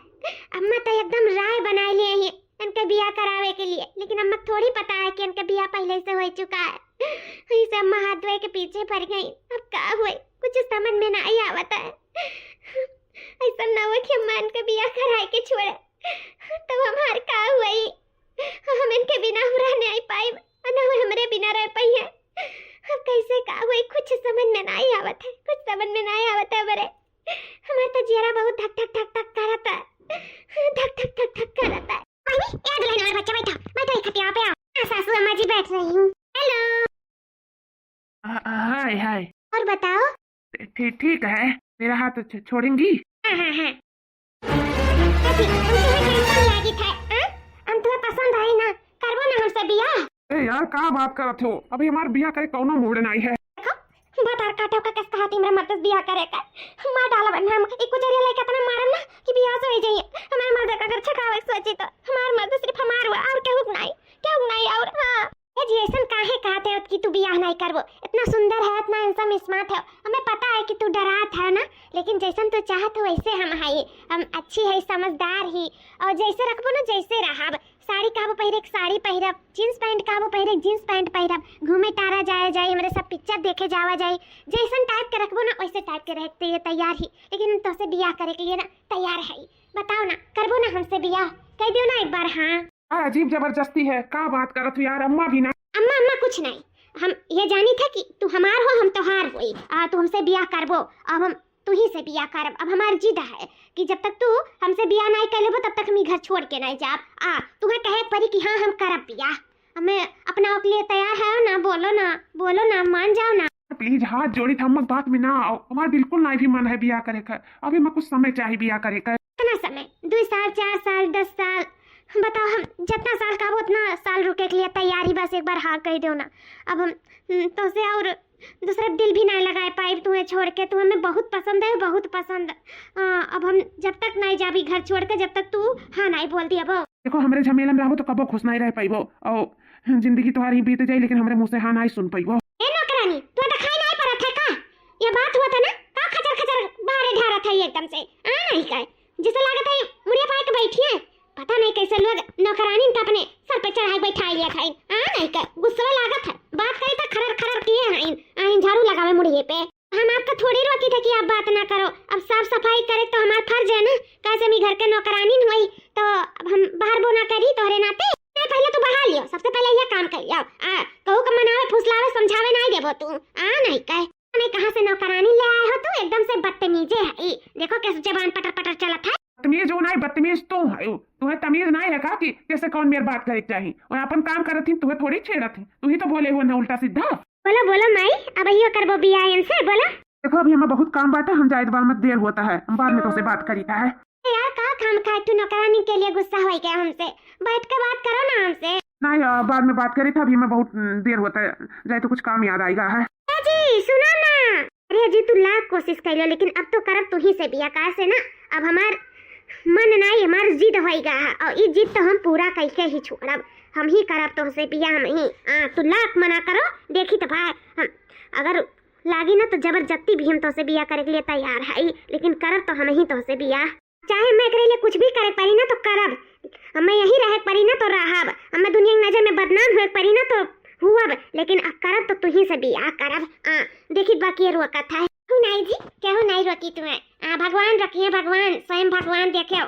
अम्मा तो एकदम राय बनाए लिए हैं इनके बियाह करावे के लिए, लेकिन अम्मा थोड़ी पता है कि इनके बियाह पहले से हो चुका है। इसे अम्मा हाथ धोए के पीछे पड़ गई। अब का हुए, कुछ समझ में ना आई आवत है। ऐसा ना हो कि अम्मा इनके बियाह कराए के छोड़े, तब हमार का हुई? हम इनके बिना हम रह नहीं पाई, और ना वो हमरे बिना रह पाई है। अब कैसे का हुई, कुछ समझ में नहीं आवत है, कुछ समझ में नहीं आवत है हमरे। हमार तो जियरा बहुत धक धक धक धक करत है, धक धक धक धक करत है। अरे, ए दुल्हन, हमार बच्चा बैठा, बैठो, एक खटिया पे आओ। हाँ, सासू अम्मा जी बैठ रही हूँ। हेलो। हाय, हाय। और बताओ? ठीक, ठीक है। मेरा हाथ छ-, छोड़ेंगी? हाँ, हाँ, हाँ। कथी, हम तुहे कैसन लागित है, हाँ? हम तुहे पसंद है ना? करबो ना हमसे बियाह? ए यार, का बात करत हो? अभी हमार बियाह करे कौनो मूड नाई है। देखो, भतार काटो का कस कहा थी हमरा मर्द से बियाह करे का। मार डालब हम, ई कुचरिया लइका इतना मारब ना कि बियाह से हो जाइए। हमार मर्द का अगर छकावे के सोची तो हमार मर्द सिर्फ हमार हुआ, और केहू के नाई, केहू के नाई और, हाँ। ए जी, ऐसन काहे कहते हो कि तू बियाह नाई करबो? इतना सुंदर है, इतना handsome, smart है, हमें पता है कि तू डरात है ना, लेकिन जैसन तू चाहत हो वैसे हम हई। हम अच्छी है, समझदार ही, और जैसे रखबो ना जैसे रहब। साड़ी कहबो पहिरे के साड़ी पहिरब, jeans pant कहबो पहिरे के jeans pant पहिरब, घूमे टारा जाया जाई, हमरे सब picture देखे जावा जाई। जैसन type के रखबो ना वैसे type के रहे के तैयार ही, लेकिन हम तोसे बियाह करे के लिए ना तैयार है। बताओ ना, करबो ना हमसे बियाह? कह दियो ना एक बार हाँ। यार, अजीब जबरदस्ती है, का बात करत हो यार? अम्मा भी ना। अम्मा, अम्मा कुछ नहीं, हम ये जानी था कि तू हमार हो, हम तोहार होई, आ तू हमसे बियाह करबो, अब हम तू ही से बियाह करब। अब हमार जिद है कि जब तक तू हमसे बियाह नहीं कर लेबो तब तक हम ई घर छोड़ के नहीं जाब। आ तुहे कहे के पड़ी कि हाँ हम करब बियाह, हमें अपना के लिए तैयार है ना? बोलो ना, बोलो ना, मान जाओ ना। Please, हाथ जोड़ी, हम बात में ना आओ, हमार बिल्कुल नहीं भी मन है बियाह करे का। अभी मैं कुछ समय चाहिए बियाह करे का। कितना समय? दो साल, चार साल, दस साल, बताओ, हम जितना साल कहबो उतना साल रुके के लिए तैयार ही, बस एक बार हाँ कह दो ना। अब हम, हम्म, तोसे और दूसरा दिल भी नहीं लगाए पाइब तुम्हें छोड़ के। तू हमें बहुत पसंद है, बहुत पसंद। आ, अब हम जब तक नहीं जाबी घर छोड़ के, जब तक तू हाँ नहीं बोल दिया। अब देखो, हमरे झमेला में रहबो तो कबो खुश नहीं रह पाइबो, और जिंदगी तुम्हारी बीत जाई, लेकिन हमरे मुंह से हाँ नहीं सुन पाइबो। ए नौकरानी, तू तो खाई नहीं परत है का? ये बात हुआ था ना, का खचर खचर बाहर ढारत है एकदम से? आ नहीं का, जैसे लागत है मुड़िया पाए के बैठी है। पता नहीं कैसे लोग नौकरानी का अपने सर पे चढ़ाई बैठा लिया था। आ नहीं का, गुस्सा लागत है, बात करी तो खरर खरर किए हैं, आइन झाड़ू लगावे मुड़िए पे। हम आपका थोड़ी रोकी थे कि आप बात ना करो, अब साफ सफाई करे तो हमार फर्ज है ना, कैसे हम ई घर के नौकरानी हुई तो अब हम बाहर बोना करी तोहरे नाते। नहीं, पहले तू बहा लियो, सबसे पहले यह काम कर लियो। आ, कहू का मनावे, फुसलावे, समझावे नहीं देबो तू। आ नहीं कहे, नहीं कहाँ से नौकरानी ले आए हो तू, एकदम से बदतमीजे है। ई, देखो कैसे जबान पटर पटर चलत है। बदतमीज हो नहीं, बदतमीज तू है। तू है तमीज नहीं है का कि कैसे कौन मेर बात करे के चाही? और अपन काम करत ही, तू है थोड़ी छेड़त ही, तू ही तो बोले हो ना उल्टा सीधा। बोलो, बोलो माई, अब यो करबो बियाह इनसे, बोलो। देखो, अभी हमें बहुत काम बाटे, हम जाए, बाद में देर होता है, हम बाद में तोसे बात करी था है। ए यार, का खाम खाए तू नौकरानी के लिए गुस्सा होई गया हमसे? बैठ के बात करो ना हमसे। नहीं, अ, बाद में बात करी था, अभी हमें बहुत, उम, देर होता है, जाए तो कुछ काम याद आएगा है। ए जी, सुनो ना। अरे जी, तू लाख कोशिश कर लो, लेकिन अब तो करब तू ही से बिया, काहे से ना, अब हमार मन नहीं, हमार जिद होई गया है, और ई जिद तो हम पूरा करके ही छोड़ब। हम ही करब तोहसे बिया, हम ही। आ, तू लाख मना करो, देखी तो भाई, हम अगर लागी ना तो जबरदस्ती भी हम तोहसे बिया करे के लिए तैयार है, लेकिन करब तो हम ही तोहसे बिया। चाहे मैं एकरे लिए कुछ भी करे के पड़ी ना तो करब, हम मैं यही रहे के पड़ी ना तो रहब, हम मैं दुनिया की नजर में बदनाम हुए के पड़ी ना तो हुअब, लेकिन अब करब तो तू ही से बिया करब। आ, देखी बाकी ये रोकत है। केहू नहीं जी, केहू नहीं रोकी तुम्हें। आ, भगवान रखिए, भगवान, स्वयं भगवान देखे।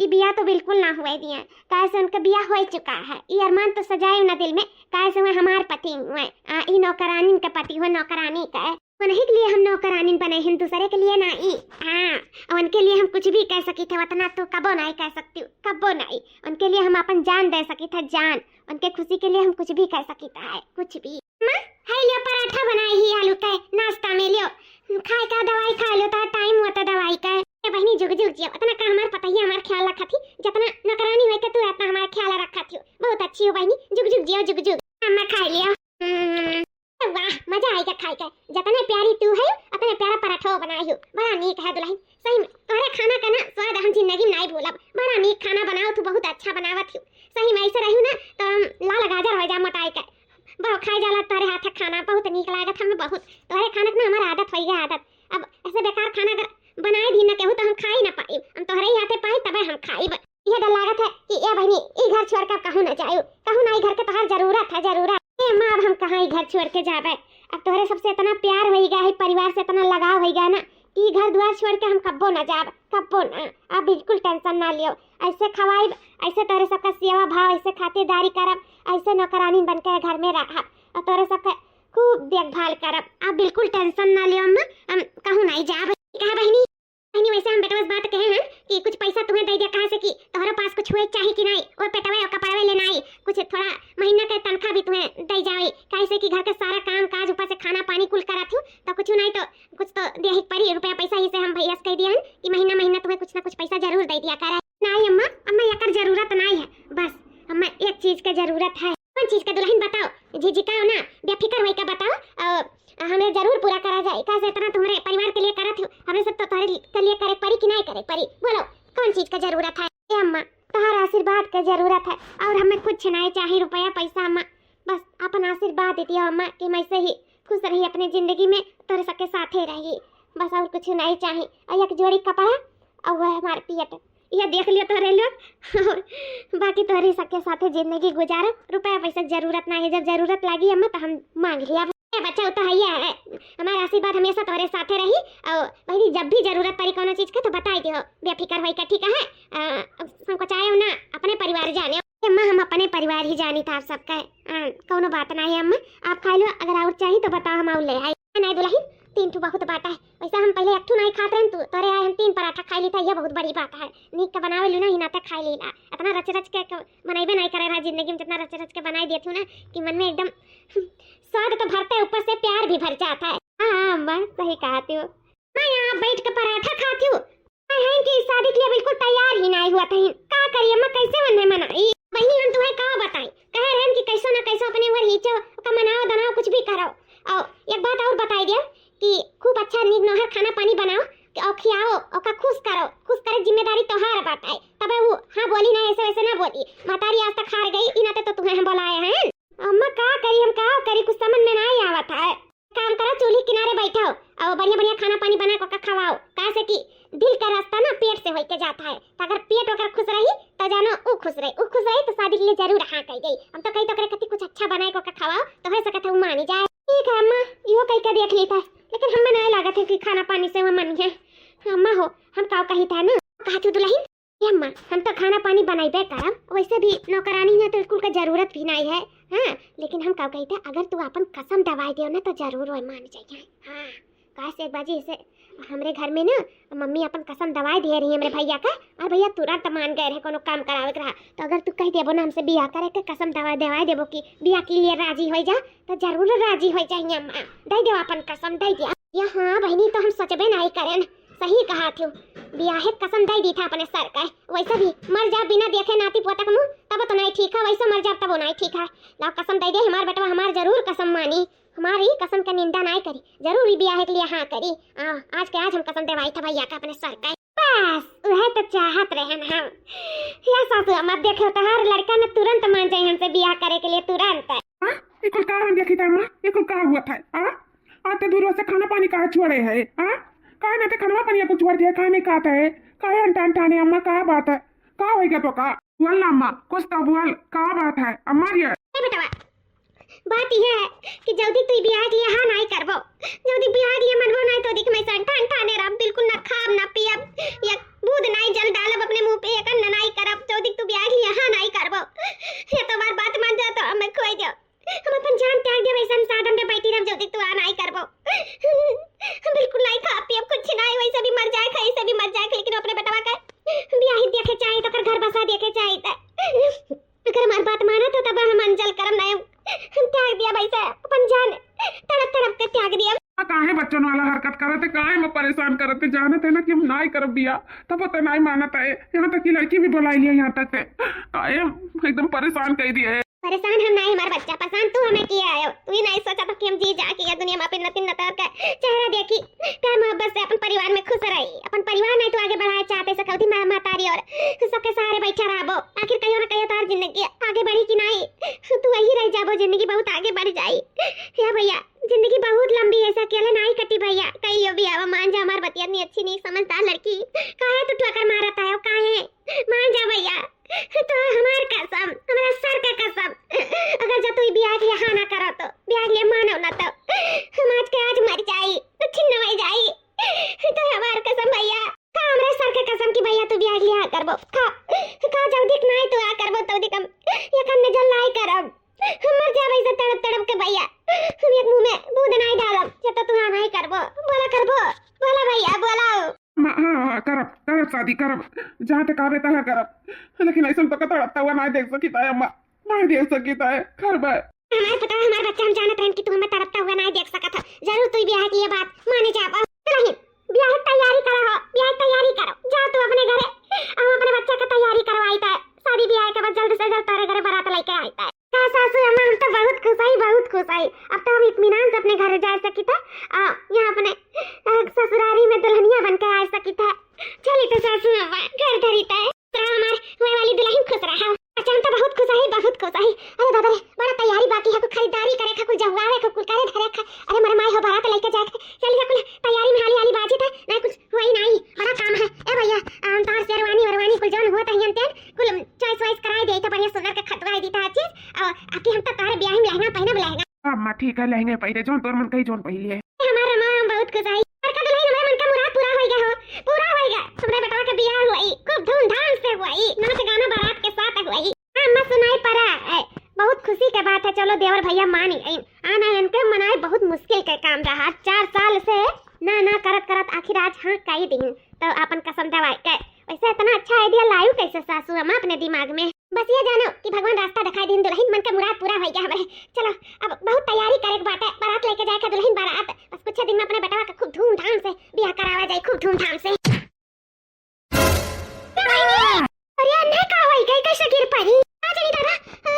ई बिया तो बिल्कुल ना हुए दिए, काहे से उनका बिया हो चुका है। ई अरमान तो सजाए ना दिल में, काहे से वह हमार पति हुए। आ, ई नौकरानी के पति हुए, नौकरानी का है। उन्हीं के लिए हम नौकरानी बने हैं, दूसरे के लिए ना ई। हाँ, उनके लिए हम कुछ भी कह सकी थे, उतना तो कबो नहीं कह सकती हूँ, कबो नहीं। उनके लिए हम अपन जान दे सकी थे, जान। उनके खुशी के लिए हम कुछ भी कह सकी थे, कुछ भी। माँ, है लियो पराठा बनाई ही आलू के नाश्ता में लियो। खाए का दवाई खा लियो, तार टाइम हुआ था दवाई का। ए बहिनी, जुग जुग जियो, उतना का हमार पता ही हमार ख्याल रखा थी, जितना नौकरानी हुई के तू उतना हमार ख्याल रखा थी। बहुत अच्छी हो बहिनी, जुग जुग जियो, जुग जुग। अम्मा खा लियो। हम्म, वाह, मजा आएगा खाए के। जितने प्यारी तू है, उतने प्यारा पराठो बनाई हो। बड़ा नीक है दुल्हन। सही में, तोहरे खाना का ना स्वाद हम जिंदगी में नहीं भूलब। बड़ा नीक खाना बनाओ तू, बहुत अच्छा बनावत हो। सही में ऐसे रहू ना, तो हम लाल गाजर हो जा मोटाई के। बहुत खाए जाला तोहरे हाथ के खाना, बहुत नीक लागत हमें बहुत। तोहरे खाना के ना हमार आदत होई गया आदत। अब ऐसे बेकार खाना अगर बनाए भी ना केहू तो हम खाई ना पाई, हम तोहरे ही हाथे पाई तबे हम खाई। यह डर लागत है कि ए बहिनी, ई घर छोड़ के अब कहूँ ना जायू, कहूँ ना, ई घर के तोहार जरूरत है, जरूरत। ए माँ, अब हम कहाँ ई घर छोड़ के जाबे? अब तोहरे सबसे इतना प्यार होई गया है, परिवार से इतना लगाव होई गया ना, कि ई घर द्वार छोड़ के हम कब्बो ना जाब, कब्बो ना। आप बिल्कुल tension ना लियो, ऐसे खवाइब, ऐसे तोहरे सबका सेवा भाव, ऐसे खातिरदारी करब, ऐसे नौकरानी बन के घर में रहब और तोहरे सबके खूब देखभाल करब। आप बिल्कुल tension ना लियो अम्मा, हम कहूँ नहीं जाब। कहा बहिनी? नहीं, वैसे हम बेटवा से बात कहे हैं कि कुछ पैसा तुम्हें दे दिया, काहे से कि तोहरे पास कुछ हुए चाही कि नहीं, वो पेटवे और कपड़वे ले नहीं, कुछ थोड़ा महीना के तनखा भी तुम्हें दे जाए, काहे से कि घर के सारा काम काज, ऊपर से खाना पानी कुल करत हूँ, तो कुछ नहीं तो कुछ तो देही के पड़ी रुपया पैसा। ही से हम भैया से कह दिया है कि महीना महीना तुम्हें कुछ ना कुछ पैसा जरूर दे दिया करे। नहीं अम्मा, अम्मा एकर जरूरत नहीं है, बस अम्मा एक चीज के जरूरत है। कौन चीज के दुल्हन बताओ, झिझिकाओ ना, बेफिकर होई के बताओ, और हमरे जरूर पूरा करा जाए, काहे से इतना तुम्हरे परिवार के लिए करत हूँ, हमरे सब तो तोहरे के लिए करे पड़ी कि नहीं करे पड़ी, बोलो कौन चीज के जरूरत है? ए अम्मा, तोहर आशीर्वाद के जरूरत है, और हमें कुछ नहीं चाही रुपया पैसा अम्मा, बस अपन आशीर्वाद दे दियो अम्मा कि हम ऐसे ही खुश रही अपने जिंदगी में, तोहरे सबके साथे रही, बस और कुछ नहीं चाही। और एक जोड़ी कपड़ा और वह हमार पेट, यह देख लियो तोहरे लोग। और बाकी तोहरे सबके साथे जिंदगी गुजारो, रुपया पैसा के जरूरत ना है, जब जरूरत लागी अम्मा तो हम मांग लिया। ए बच्चा, वो तो है ही है, हमारा आशीर्वाद हमेशा तोहरे साथे रही। और बहनी, जब भी जरूरत पड़ी कोनो चीज का तो बताई दियो, बेफिकर होई के, ठीक है? अ, संकोचायो ना, अपने परिवार जाने। अम्मा, हम अपने परिवार ही जानी था आप सबका, अ, कोनो बात ना है अम्मा, आप खा लो, अगर और चाही तो बताओ, हम और ले आई। नहीं दुल्हन, तीन ठो बहुत बात है, वैसे हम पहले एक ठो नहीं खात रहन, तू तोरे आए हम तीन पराठा खा ली था, यह बहुत बड़ी बात है। नीक के बनावे लू ना, ही नाते खा ली ला, इतना रच रच के क-, बनाइबे नहीं करे रहा जिंदगी में, जितना रच रच के बनाई देत हूँ ना कि मन में एकदम स्वाद तो भरता है, ऊपर से प्यार भी भर जाता है। हाँ, हाँ अम्मा, सही कहत हो। मैं यहाँ बैठ के पराठा खात हूँ। मैं हैं कि शादी के लिए बिल्कुल तैयार ही नहीं हुआ था। का करी अम्मा, कैसे मन है मनाई? बहनी, हम तुम्हें का बताई, कहे रहन कि कैसो ना कैसो अपने ऊपर हीचो, ओका मनाओ दनाओ, कुछ भी करो। और एक बात और बताई दिया कि खूब अच्छा नीक नोहर खाना पानी बनाओ और खियाओ, ओका खुश करो, खुश करे जिम्मेदारी तोहार बात है। तबे वो हाँ बोली ना, ऐसे वैसे ना बोली, महतारी आज तक हार गई, इनाते तो तुम्हें हम बुलाए हैं। अम्मा का करी, हम का करी, कुछ समझ में नहीं आवत है। काम करो, चूल्ही किनारे बैठो और बढ़िया बढ़िया खाना पानी बना के ओका खवाओ, काहे से कि दिल का रास्ता ना पेट से होके जाता है, तो अगर पेट ओकर खुश रही तो जानो ऊ खुश रही, ऊ खुश रही तो शादी के लिए जरूर हाँ कह गई। हम तो कही तो ओकरे खातिर कुछ अच्छा बनाए के ओका खवाओ, तो हो सकत है ऊ मानी जाए। ठीक है अम्मा, इहो कह के देख ली था, लेकिन हमें नहीं लागत है कि खाना पानी से वो मन है। अम्मा हो, हम का कही था ना, कहा तू दुल्हन, ए अम्मा, हम तो खाना पानी बनाइबे करब, वैसे भी नौकरानी है तो कुल का जरूरत भी नहीं है। हाँ, लेकिन हम का कही था, अगर तू अपन कसम दवाई दियो ना तो जरूर वो मान जाइए। हाँ, काहे से एक बाजी ऐसे हमरे घर में ना मम्मी अपन कसम दवाई दिए रही हमरे भैया का, और भैया तुरंत मान गए रहे कोनो काम करावे के रहा। तो अगर तू कह देबो ना हमसे बियाह करे के, कसम दवाई दवाई देबो कि बियाह के लिए राजी हो जा, तो जरूर राजी हो जाइए अम्मा। दे दे अपन कसम, दे दे। या हाँ बहनी, तो हम सोचबे नहीं करेन, सही कहा थी, बियाहे कसम दे दी था अपने सर का। वैसे भी मर जा बिना देखे नाती पोतक मुँह, तब तो नहीं ठीक है, वैसे मर जा तब नहीं ठीक है। लाओ कसम दे दे, हमार बेटवा हमार जरूर कसम मानी, हमारी कसम का निंदा नहीं करी, जरूर ही बियाहे के लिए हाँ करी। आ, आज के आज हम कसम देवाई था भैया का अपने सर का। बस वह तो चाहत रहन हम। या सासू अम्मा, देखो तोहार लड़का न तुरंत मान जाए हमसे बियाह करे के लिए, तुरंत। हाँ, ये कुल का हम देखी था अम्मा, ये कुल का हुआ था? हाँ, आते दूर से खाना पानी कहाँ छोड़े है? हाँ, काहे ना ते खाना पानी कुछ छोड़ दिया, काहे नहीं खाता है, काहे अनटान ठाने अम्मा, का बात है, का होइगा तो का? बोल ना अम्मा, कुछ तो बोल, का बात है अम्मा ये? ए बेटवा, बात यह है कि जल्दी तू बियाह के लिए हाँ नहीं करबो, जल्दी बियाह के लिए मनबो नहीं तो देख मैं संठान ठाने रहब, बिल्कुल ना खाब ना पियब, एक बूंद नहीं जल डालब अपने मुंह पे, एक अन्न नहीं करब, जल्दी तू बियाह के लिए हाँ नहीं करबो। ये तो हमार बात मान जा तो हमें खोई दो, हम अपन जान त्याग दे, वैसे हम साधन पे बैठी रहब, जल्दी तू आ नहीं करबो। हम बिल्कुल नहीं खाब पियब, कुछ नहीं, वैसे भी मर जाए, कैसे भी मर जाए, लेकिन अपने बेटवा का बियाह देखे चाहे तो ओकर घर बसा देखे चाहे तो अगर हमार बात माना तो तब हम अंजल करम नहीं, हम त्याग दिया भाई साहब, अपन जान तड़प तड़प के त्याग दिया। आ, काहे बच्चन वाला हरकत करत है, काहे में परेशान करत है, जानत है ना कि हम नाई करब बिया, तब तो नाई मानत है। यहाँ तक कि लड़की भी बुलाई लिया, यहाँ तक है, काहे एकदम परेशान कर दिया है। परेशान हम नहीं, हमार बच्चा परेशान तू हमें किया आयो, तू ही नहीं सोचा था कि हम जी जाके यह दुनिया में अपने नतिन नतार का चेहरा देखी, प्यार मोहब्बत से अपन परिवार में खुश रही, अपन परिवार नहीं तो आगे बढ़ाए चाहते सकौती माँ महतारी और सबके सहारे बैठा रहबो। आखिर कहियो ना कहियो तार जिंदगी आगे बढ़ी कि नहीं, तू वही रह जाबो, जिंदगी बहुत आगे बढ़ जाई। या भैया, जिंदगी बहुत लंबी है, ऐसे अकेले नहीं कटी भैया, कई लियो बियाह, मान जा हमार बतिया, इतनी अच्छी नहीं समझदार लड़की, काहे तू ठोकर मारत है, काहे? मान जा भैया, तो हमार कसम, हमारा सर का कसम, अगर जो तू बियाह के लिए हाँ ना करो तो, बियाह के लिए मानो ना तो हम आज के आज मर जाई, छिन्न हो जाई, तो हमार कसम भैया। खा हमरे सर के कसम कि भैया तू बियाह के लिए हाँ करबो। खा, खा जल्दी के नाई तू हाँ करबो तो दिक हम एक अन्य जल नाई करब। हम मर जाबे से तड़प तड़प के भैया। हम एक मुंह में बूंद नाई डालब जब तो तू हाँ नाई करबो। बोला करबो, बोला भैया, बोला। हाँ, हाँ, हाँ, करब, करब शादी करब, जहाँ तक आवे तहाँ करब, लेकिन ऐसन तो कतौ तड़पता हुआ ना देख सकित है अम्मा, ना देख सकित है, करब। हमार पतोह, हमार बच्चा, हम जानत रहन कि तू हमें तड़पता हुआ ना देख सकत है, जरूर तू ब्याह की ये बात माने जाबा। दुलहिन, ब्याह की तैयारी करो हो, ब्याह की तैयारी करो, जा तू अपने घरे, हम अपने बच्चा का तैयारी करवाई थे, शादी ब्याह के बाद जल्द से जल्द तारे घरे बारात लेके आई थे। का सासू अम्मा, हम तो बहुत खुश आई, बहुत खुश आई। अब तो हम इत्मीनान से अपने घर जा सकित है, आ, यहाँ अपने, आ, ससुरारी में दुल्हनिया बन के आ सकित है। चली तो सासू अम्मा, घर धरी थे। रहा हमार हुए वाली दुलहिन, खुश रहा। अच्छा, हम तो बहुत खुश आई, बहुत खुश आई। अरे दादा रे, बड़ा तैयारी बाकी है, कुल खरीदारी करे का, कुल जहुआवे का, कुल करे धरे का। अरे मोरे माई हो, बारात लेके जाए का। चली कुल तैयारी में हाली हाली बाजी थे, नहीं कुछ हुआ ही नहीं, बड़ा काम है। ए भैया, हम तार शेरवानी वरवानी कुल जौन हुआ तहियन तेन कुल choice वाइस कराई देई थे, बढ़िया सुंदर के खतवाई दी थे हर चीज। और आके हम तो तारे ब्याह में लहंगा पहनब, लहंगा। हाँ, अम्मा, ठीक है, लहंगे पहिरे, जौन तोर मन कही, जौन पहिरे। हमार अम्मा, हम बहुत खुश आई। बड़का दुलहिन, हमार मन का मुराद पूरा होई गया हो, पूरा होई गया। हमरे बेटवा के बियाह हुई, खूब धूमधाम से हुई, नाच गाना बारात के साथ हुई। हाँ, अम्मा, सुनाई पड़ा है, बहुत खुशी के बात है। चलो, देवर भैया मान गइन, आना इनके मनाए बहुत मुश्किल के काम रहा। चार साल से ना ना करत करत आखिर आज हाँ कही दीन, तो अपन कसम दवाई के। वैसे इतना अच्छा idea लायू कैसे सासू अम्मा अपने दिमाग में? बस ये जानो कि भगवान रास्ता दिखाई दीन, दुलहिन मन के मुराद पूरा होई गया हमरे। चलो, अब बहुत तैयारी करे के बाटे, बारात लेके जाए के दुलहिन बारात। बस कुछ दिन में अपने बेटवा के खूब धूमधाम से बियाह करावा जाए, खूब धूमधाम से। अरे अन्ने का होई गई, कैसे गिर पड़ी? आ जनी दादा,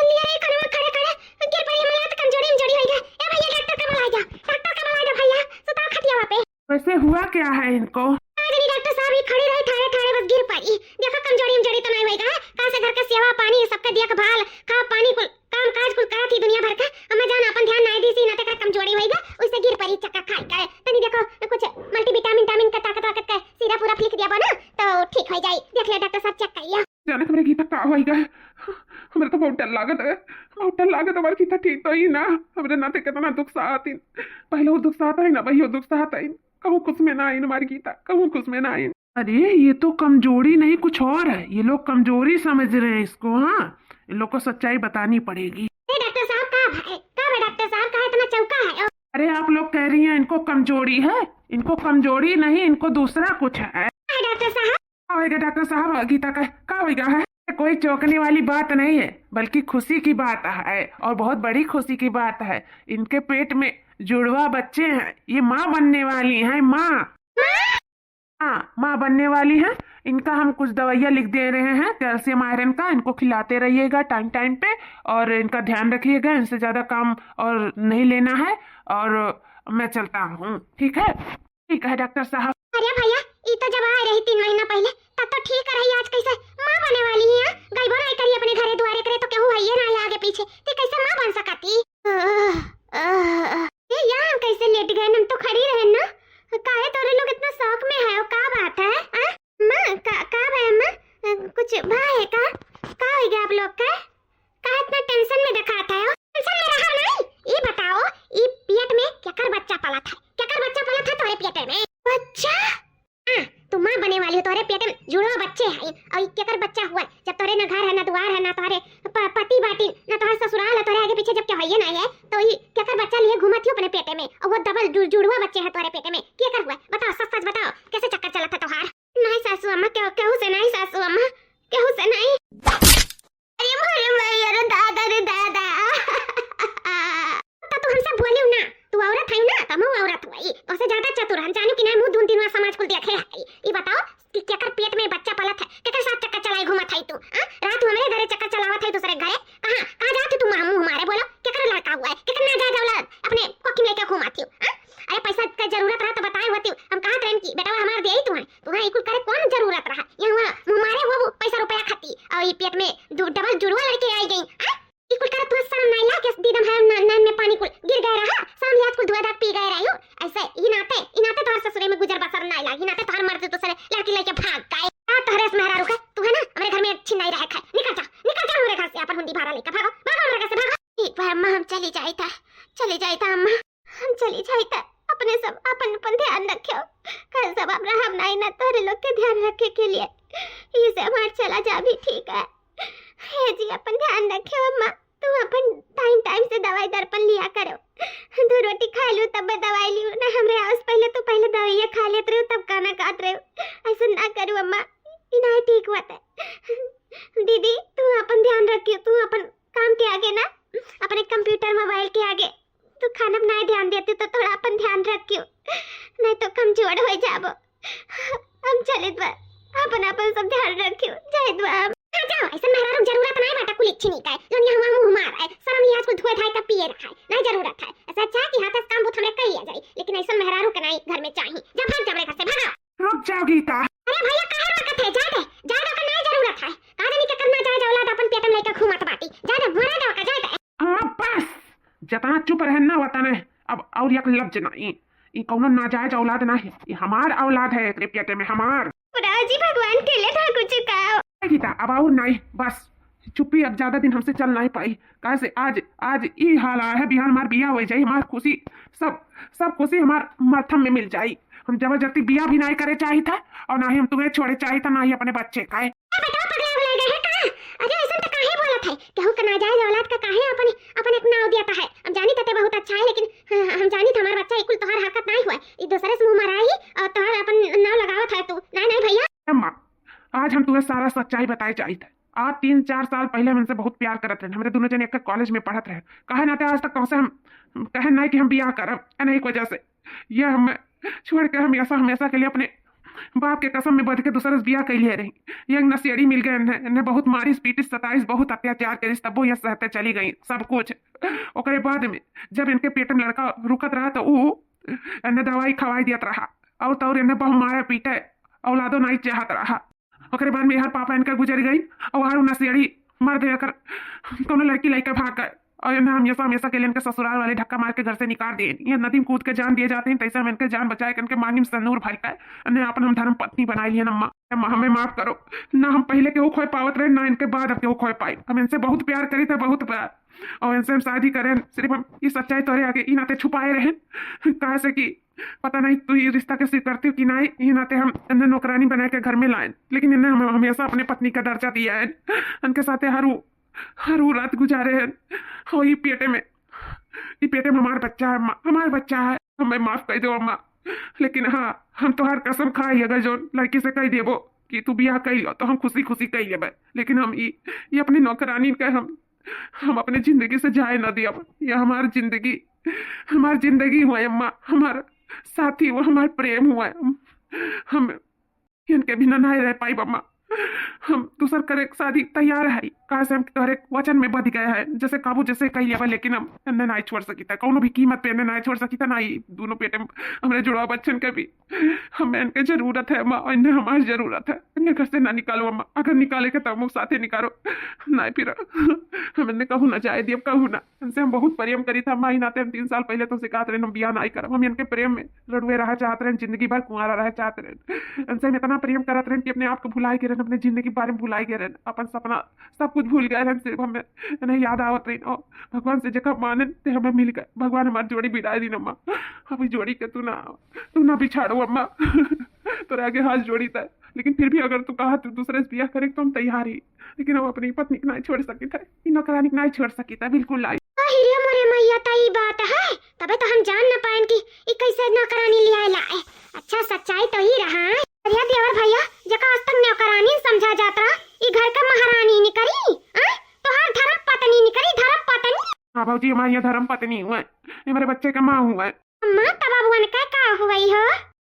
लिया रे कनवा खड़े खड़े गिर पड़ी, मला तो कमजोरी उमजोरी होई गई। ए भैया, डॉक्टर का बुलाई जा, डॉक्टर का बुलाई जा भैया, सुताओ खटियावा पे। वैसे हुआ क्या है इनको? आज नहीं डॉक्टर साहब, ये खड़ी रही ठाड़े ठाड़े, बस गिर पड़ी। देखो कमजोरी उमजोरी तो नहीं होएगा, कहाँ से घर का सेवा पानी, सबका देखभाल, खा पानी, कुल काम काज कुल करत ही दुनिया भर का। अम्मा जान अपन ध्यान नहीं दी सी, ना तेकर कमजोरी होएगा, उससे गिर पड़ी चक्का खाए का। तनी देखो कुछ मल्टीविटामिन टामिन का, ताकत वाकत का सिरप उरप लिख दिया बा ना, तो ठीक हो जाई। देख ले डॉक्टर साहब, चेक कर लिया। जाने हमरे गीता का होई गए, हमरे तो बहुत डर लागत है, बहुत डर लागत है, हमार गीता ठीक तो ही ना। हमरे नाते कितना दुख सहत ही, पहले वो दुख सहत है ना, वही वो दुख सहत है। कहूँ कुछ में ना आइन हमार गीता, कहूँ कुछ में ना आइन। अरे, ये तो कमजोरी नहीं, कुछ और है। ये लोग कमजोरी समझ रहे हैं इसको। हाँ, इन लोग को सच्चाई बतानी पड़ेगी। ए डॉक्टर साहब, का भा-, का भा डॉक्टर साहब, का इतना चौंका है? अरे, आप लोग कह रही हैं इनको कमजोरी है, इनको कमजोरी नहीं, इनको दूसरा कुछ है। हाँ, डॉक्टर साहब। का होइगा डॉक्टर साहब, गीता का का होइगा है? कोई चौंकने वाली बात नहीं है, बल्कि खुशी की बात है, और बहुत बड़ी खुशी की बात है। इनके पेट में जुड़वा बच्चे हैं, ये माँ बनने वाली हैं, माँ। हाँ, माँ बनने वाली हैं। इनका हम कुछ दवाइयाँ लिख दे रहे हैं कैल्शियम आयरन का, इनको खिलाते रहिएगा टाइम टाइम पे, और इनका ध्यान रखिएगा, इनसे ज्यादा काम और नहीं लेना है। और मैं चलता हूँ, ठीक है? ठीक है डॉक्टर साहब। अरे भैया, ई तो जब आए रही तीन महीना पहले, तब तो ठीक रही। आज कैसे माँ बने वाली है? गईबो नहीं करी अपने घरे दुआरे करे, तो केहू है ये ना आगे पीछे, ते कैसे माँ बन सकती? आह, आह, आह। ये यहाँ कैसे लेट गए? हम तो खड़ी रहे ना। काहे तोरे लोग इतना शौक में है? का बात है? आ? माँ, का, का बा माँ? कुछ भा है का? का हो गया आप लोग का? का इतना टेंशन में दिखात है हो? टेंशन में रहा नहीं। ई बताओ, ई पेट में केकर बच्चा पलत है? केकर बच्चा पलत है तोरे पेट में? बच्चा? हाँ, तू माँ बने वाली हो, तोरे पेट में जुड़वा बच्चे हैं। और ई केकर बच्चा हुआ? जब तोरे ना घर है, ना द्वार है, ना तोरे प-, पति बाटी, ना तोहर ससुराल है, तोरे आगे पीछे जब केहू है ना है, तो ई केकर बच्चा लिए घूमत हो अपने पेट में? और वो डबल जु-, जुड़वा बच्चे हैं तोरे पेट में। केकर हुआ? बताओ, सच सच बताओ, कैसे चक्कर चलत है तोहार? नहीं सासू अम्मा, केहू, केहू से नहीं सासू अम्मा, केहू से नहीं। अरे मोरे मैया रे दादा रे दादा। तो तू हमसे बोलियो ना, तू औरत है ना, तो हम औरत हुई, तो से ज्यादा चतुर हम जानी कि नहीं, मुंह धुन दिन समाज कुल देखे है। ये बताओ कि केकर पेट में बच्चा पलत है, केकर साथ चक्कर चलाए घूमत है तू, हाँ? रात हमरे घरे चक्कर चलावत है दूसरे घरे, कहाँ, कहाँ जात है तू मुंह मारे, बोलो, केकर लड़का हुआ है, केकर ना जायज औलाद अपने कोखी में लेके घूमत है, हाँ? अरे पैसा का जरूरत रहा तो बताए होती, हम कहत रहन कि बेटवा हमार दे ही तू है, तू है, ई कुल करे कौन जरूरत रहा? ये हुआ मुंह मारे हुआ वो पैसा रुपया खाती, और ये पेट में दु-, डबल जुड़वा लड़के आई गई, आ? ई कुल करे तुम्हें शर्म नहीं लाग? दीदम है न-, नैन में पानी कुल गिर गए रहा, शर्म लिहाज कुल धुआ धाक पी गए रही हो। ऐसे ई नाते, ई नाते तोहर ससुरे में गुजर बसर नहीं लाग, ई नाते तोहर मर्द दूसरे लड़की लेके भाग गए। आ तोहरे से मेहरारू का, तू है ना, हमरे घर में अच्छी नहीं रहे खाए, निकल जा, निकल जा हमरे घर से, अपन हुंडी भाड़ा लेके भागो, भागो हमरे घर से, भागो। ठीक बा अम्मा, हम चली जाई था, चली जाई था अम्मा। हम चली जाई त अपने सब अपन अपन ध्यान रखियो। कल सब अब रहब नाई ना तोहरे लोग के ध्यान रखे के लिए। ये से हमार चला जा भी ठीक है। हे जी, अपन ध्यान रखियो अम्मा। तू अपन टाइम टाइम से दवाई दर्पण लिया करो। दो रोटी खाए लू तब दवाई लियो ना, हमरे आवे से पहले तू पहले दवाइया खा लेत रहो तब खाना खात रहो। ऐसा ना करू अम्मा, ई नाहीं ठीक बात है। दीदी तू अपन ध्यान रखियो, तू अपन काम के आगे ना, अपने कंप्यूटर मोबाइल के आगे तू खाना में नाहीं ध्यान देती तो थोड़ा अपन ध्यान रखियो, नहीं तो कमजोर हो जाबो। हम चलित बा, अपन अपन सब ध्यान रखियो, जाइत बा हम। हाँ, जाओ, ऐसन मेहरारू जरूरत नाहीं बाटा कुल इच्छी नहीं का है, जौन यहाँ हुआ मुँह मार है, शर्म लिहाज कुल धोए धाए का पिए रखा है, नाहीं जरूरत है। ऐसा अच्छा है कि हाथ से काम बहुत हमरे कर लिया जाए, लेकिन ऐसन मेहरारू के नाहीं घर में चाहिए। जा भाग जा हमरे घर से, भागो। रुक जाओ गीता। अरे भैया, काहे रोकत है? जाए दे, जाए दे, ओकर नाहीं जरूरत है। का जानी केकर नाजायज औलाद अपन पेट में लेके घूमत बाटी। जाए दे, मरे दे ओकर, जाए दे। अम्मा बस, जतना चुप रहन ना वतने, अब और एक लफ्ज नाहीं। ई कौनो नाजायज औलाद ना है, ई हमार औलाद है, एकरे पेटे में हमार। राजी भगवान के लिए ना कुछ कहो। ए गीता, अब और नाहीं, बस चुप्पी अब ज्यादा दिन हमसे चल नाहीं पाई। काहे से आज, आज ई हाल आया है, बिहान हमार बिया हो जाई, हमार खुशी, सब, सब खुशी हमार माथम में मिल जाई। हम जबरदस्ती बिया भी नाहीं करे चाहित है और ना ही हम तुम्हें छोड़े चाहित है, ना ही अपने बच्चे का। ए बेटा, पगला उगला गए है का? अरे ऐसन तो काहे बोलत है? केहू के नाजायज औलाद का काहे अपन, अपन एक नाव दियाता है? हम जानी तते बहुत अच्छा है, लेकिन ह-, हम जानी त हमार बच्चा इकुल तोहार हरकत नाहीं हुआ है। ई दूसरे से मुँह मराई और तोहार अपन नाव लगावत है तू। नाहीं, नाहीं भैया। अम्मा, आज हम तुम्हें सारा सच्चाई बताए चाहित है। आज तीन चार साल पहले हम इनसे बहुत प्यार करत रहन। हमरे दोनों जने एक कॉलेज में पढ़त रहे। काहे नाते आज तक तुमसे हम कहे नाहीं कि हम बियाह करब, अने एक वजह से ये हम छोड़ के हमेशा, हमेशा के लिए अपने बाप के कसम में बंध के दूसरे से बियाह कर लिए रही। ये एक नशेड़ी मिल गए इन्हें, इन्हें बहुत मारिस, पीटिस, सताइस, बहुत अत्याचार करिस, तब वो ये सहते चली गई सब कुछ। ओकरे बाद में जब इनके पेट में लड़का रुकत रहा तो वो इन्हें दवाई खवाई दियत रहा और तो और इन्हें बहुत मारे पीटे, औलादो नाहीं चाहत रहा। ओकरे बाद में यार पापा इनका गुजर गई और यार नशेड़ी मर्द एकर कौनो लड़की लइके भाग गए और इन्हें हमेशा, हमेशा के लिए इनके ससुराल वाले धक्का मार के घर से निकाल दिए। ये नदी में कूद के जान दिए जाते हैं, तैसे हम इनके जान बचाए के इनके मांगी में सिंदूर भर के इन्हें अपन हम धर्म पत्नी बनाई लिए अम्मा। अम्मा, हमें माफ करो, ना हम पहले केहू खोए पावत रहे, ना इनके बाद अब केहू खोए पाई। हम इनसे बहुत प्यार करी थे, बहुत प्यार, और इनसे हम शादी करें। सिर्फ हम ये सच्चाई तोरे आगे ई नाते छुपाए रहे, काहे से कि पता नाहीं तू ये रिश्ता के स्वीकारती हो कि नाहीं, ये नाते हम इन्हें नौकरानी बना के घर में लाए, लेकिन इन्हें हम हमेशा अपने पत्नी का दर्जा दिया है। इनके साथे हर वो, हर वो रात गुजारे हैं। और ये पेटे में, ये पेटे में हमार बच्चा है अम्मा, हमार बच्चा है, हमें माफ कर दो अम्मा। लेकिन हाँ, हम तोहार कसम खाई, अगर जो लड़की से कह देबो कि तू बियाह कर लो तो हम खुशी खुशी कर लेबे, लेकिन हम ई, ये अपनी नौकरानी के हम, हम अपने जिंदगी से जाए ना दियब। ये हमार जिंदगी, हमार जिंदगी हुआ अम्मा, हमार साथी हुआ, हमार प्रेम हुआ। हम इनके बिना नाहीं रह पाई अम्मा। हम दूसर करे के शादी तैयार है, काहे से हम तोहरे वचन में बंध गए हैं, जैसे काबू जैसे कह लेबा, लेकिन हम इन्हें नाहीं छोड़ सकीता, कौनो भी कीमत पे इन्हें नाहीं छोड़ सकीता, ना ही दोनों पेटे में हमरे जुड़वा बच्चन के भी। हमें इनके जरूरत है अम्मा, और इन्हें हमार जरूरत है। इन्हें घर से ना निकालो अम्मा, अगर निकाले के तब हम साथे निकालो, नाहीं फिर हम इन्हें कहूँ ना जाए दियब, कहूँ ना। इनसे हम बहुत प्रेम करी था अम्मा, ई नाते हम तीन साल पहले तो सिखात रहे हम बियाह नाहीं करब। हम इनके प्रेम में रड़ुए रहा चाहत रहे, जिंदगी भर कुंवारा रहा चाहत रहे। इनसे हम इतना प्रेम करत रहे कि अपने आप को भुलाई गए रहे, अपने जिंदगी के बारे में भुलाई गए रहे, अपन सपना सब कुछ भूल गए रहे। सिर्फ हमें इन्हें याद आवत रही और भगवान से जेका माने ते हमें मिल गए। भगवान हमार जोड़ी बिड़ाए दिन अम्मा, अब ई जोड़ी के तू ना, तू ना बिछाड़ो अम्मा। तोरे आगे हाथ जोड़ी था, लेकिन फिर भी अगर तू कहा तू दूसरे से बियाह करे तो हम तैयार ही, लेकिन हम अपनी पत्नी के नाहीं छोड़ सकित है, ई नौकरानी के नाहीं छोड़ सकित है, बिल्कुल नाहीं। अरे मोरे मैया, त ई बात है, तबे तो हम जान न पाएन कि ई कैसे नौकरानी ले आए लाए। अच्छा, सच्चाई तो ई रहा है। अरे देवर भैया, जेका आज तक नौकरानी समझा जात रहा, ई घर का महारानी निकरी, आय? तोहार धर्म पत्नी निकरी, धर्म पत्नी। हाँ भौजी, हमारी यहाँ धर्म पत्नी हुआ है, ये मेरे बच्चे का माँ हुआ है। अम्मा, तब अब उनका का हुई हो?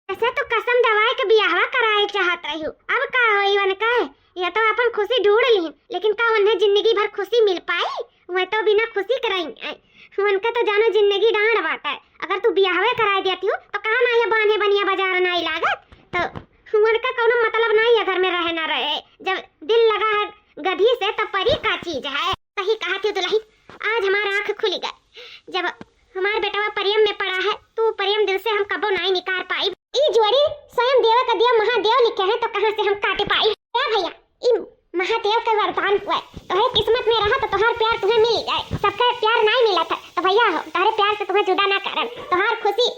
ऐसे तो कसम दवाई के बियाहवा कराए चाहत रही हो, अब का होई उनका? ये तो अपन खुशी ढूंढ ली, लेकिन का उन्हें जिंदगी भर खुशी मिल पाई? वह तो बिना खुशी के रही हैं। उनका तो जानो जिंदगी डांड बाटे। अगर तू बियाहवे कराए देती हो तो कहा ना ये बांधे बनिया बाजार नाहीं लागत, तो उनका कौनो मतलब नाहीं है घर में रहे ना रहे। जब दिल लगा है गधी से तो परी का चीज है। सही कहा थी दुल्हन, आज हमार आँख खुली गए। जब हमार बेटवा प्रेम में पड़ा है, तू प्रेम दिल से हम कबो नाहीं निकाल पाई। ई जोड़ी स्वयं देव का दिया महादेव लिखे हैं, तो कहाँ से हम काट पाई? ए भैया, ई महादेव का वरदान हुआ है, तोहरे किस्मत में रहा तो तोहार प्यार तुम्हें मिल जाए। सबका प्यार नाहीं मिला था, तो भैया हो, तोहरे प्यार से तुम्हें जुदा ना करन, तोहार खुशी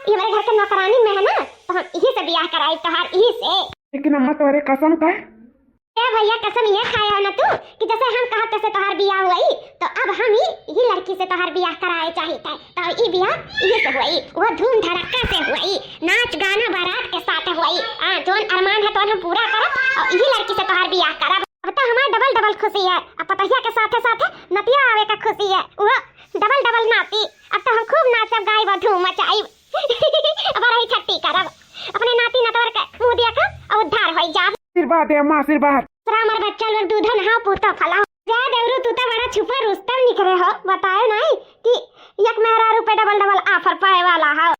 ये हमारे घर के नौकरानी में है ना, तो हम यही से बियाह कराई तोहार, यही से। लेकिन अम्मा, तोहरे कसम का है, ए भइया, कसम ये खाए हो ना तू कि जैसे हम कहब तैसे तोहार बियाह हुई, तो अब हम ही, ही लड़की से तोहार बियाह कराए चाहित है। तो ई बियाह इही से हुई, वो धूम धड़क्का से हुई, नाच गाना बारात के साथ हुई। हाँ, जोन अरमान है तोन हम पूरा करब और इही लड़की से तोहार बियाह करब। अब तो हमार डबल डबल खुशी है, अब पतोहिया के साथे साथे नतिया आवे का खुशी है, वो डबल डबल नाती। अब तो हम खूब नाचब, गाइब और धूम मचाइब। अब रही छट्टी करब, अपने नाती नतवर के मुँह देखब और उद्धार होई जाब। आशीर्वाद है अम्मा, आशीर्वाद। दूसरा हमार बच्चा लोग दूधो नहाओ, पूतो फलाओ। जा देवरू, तू तो बड़ा छुपा रुस्तम निकरे हो, बतायो नहीं कि एक मेहरारू पे डबल डबल offer पाए वाला हो।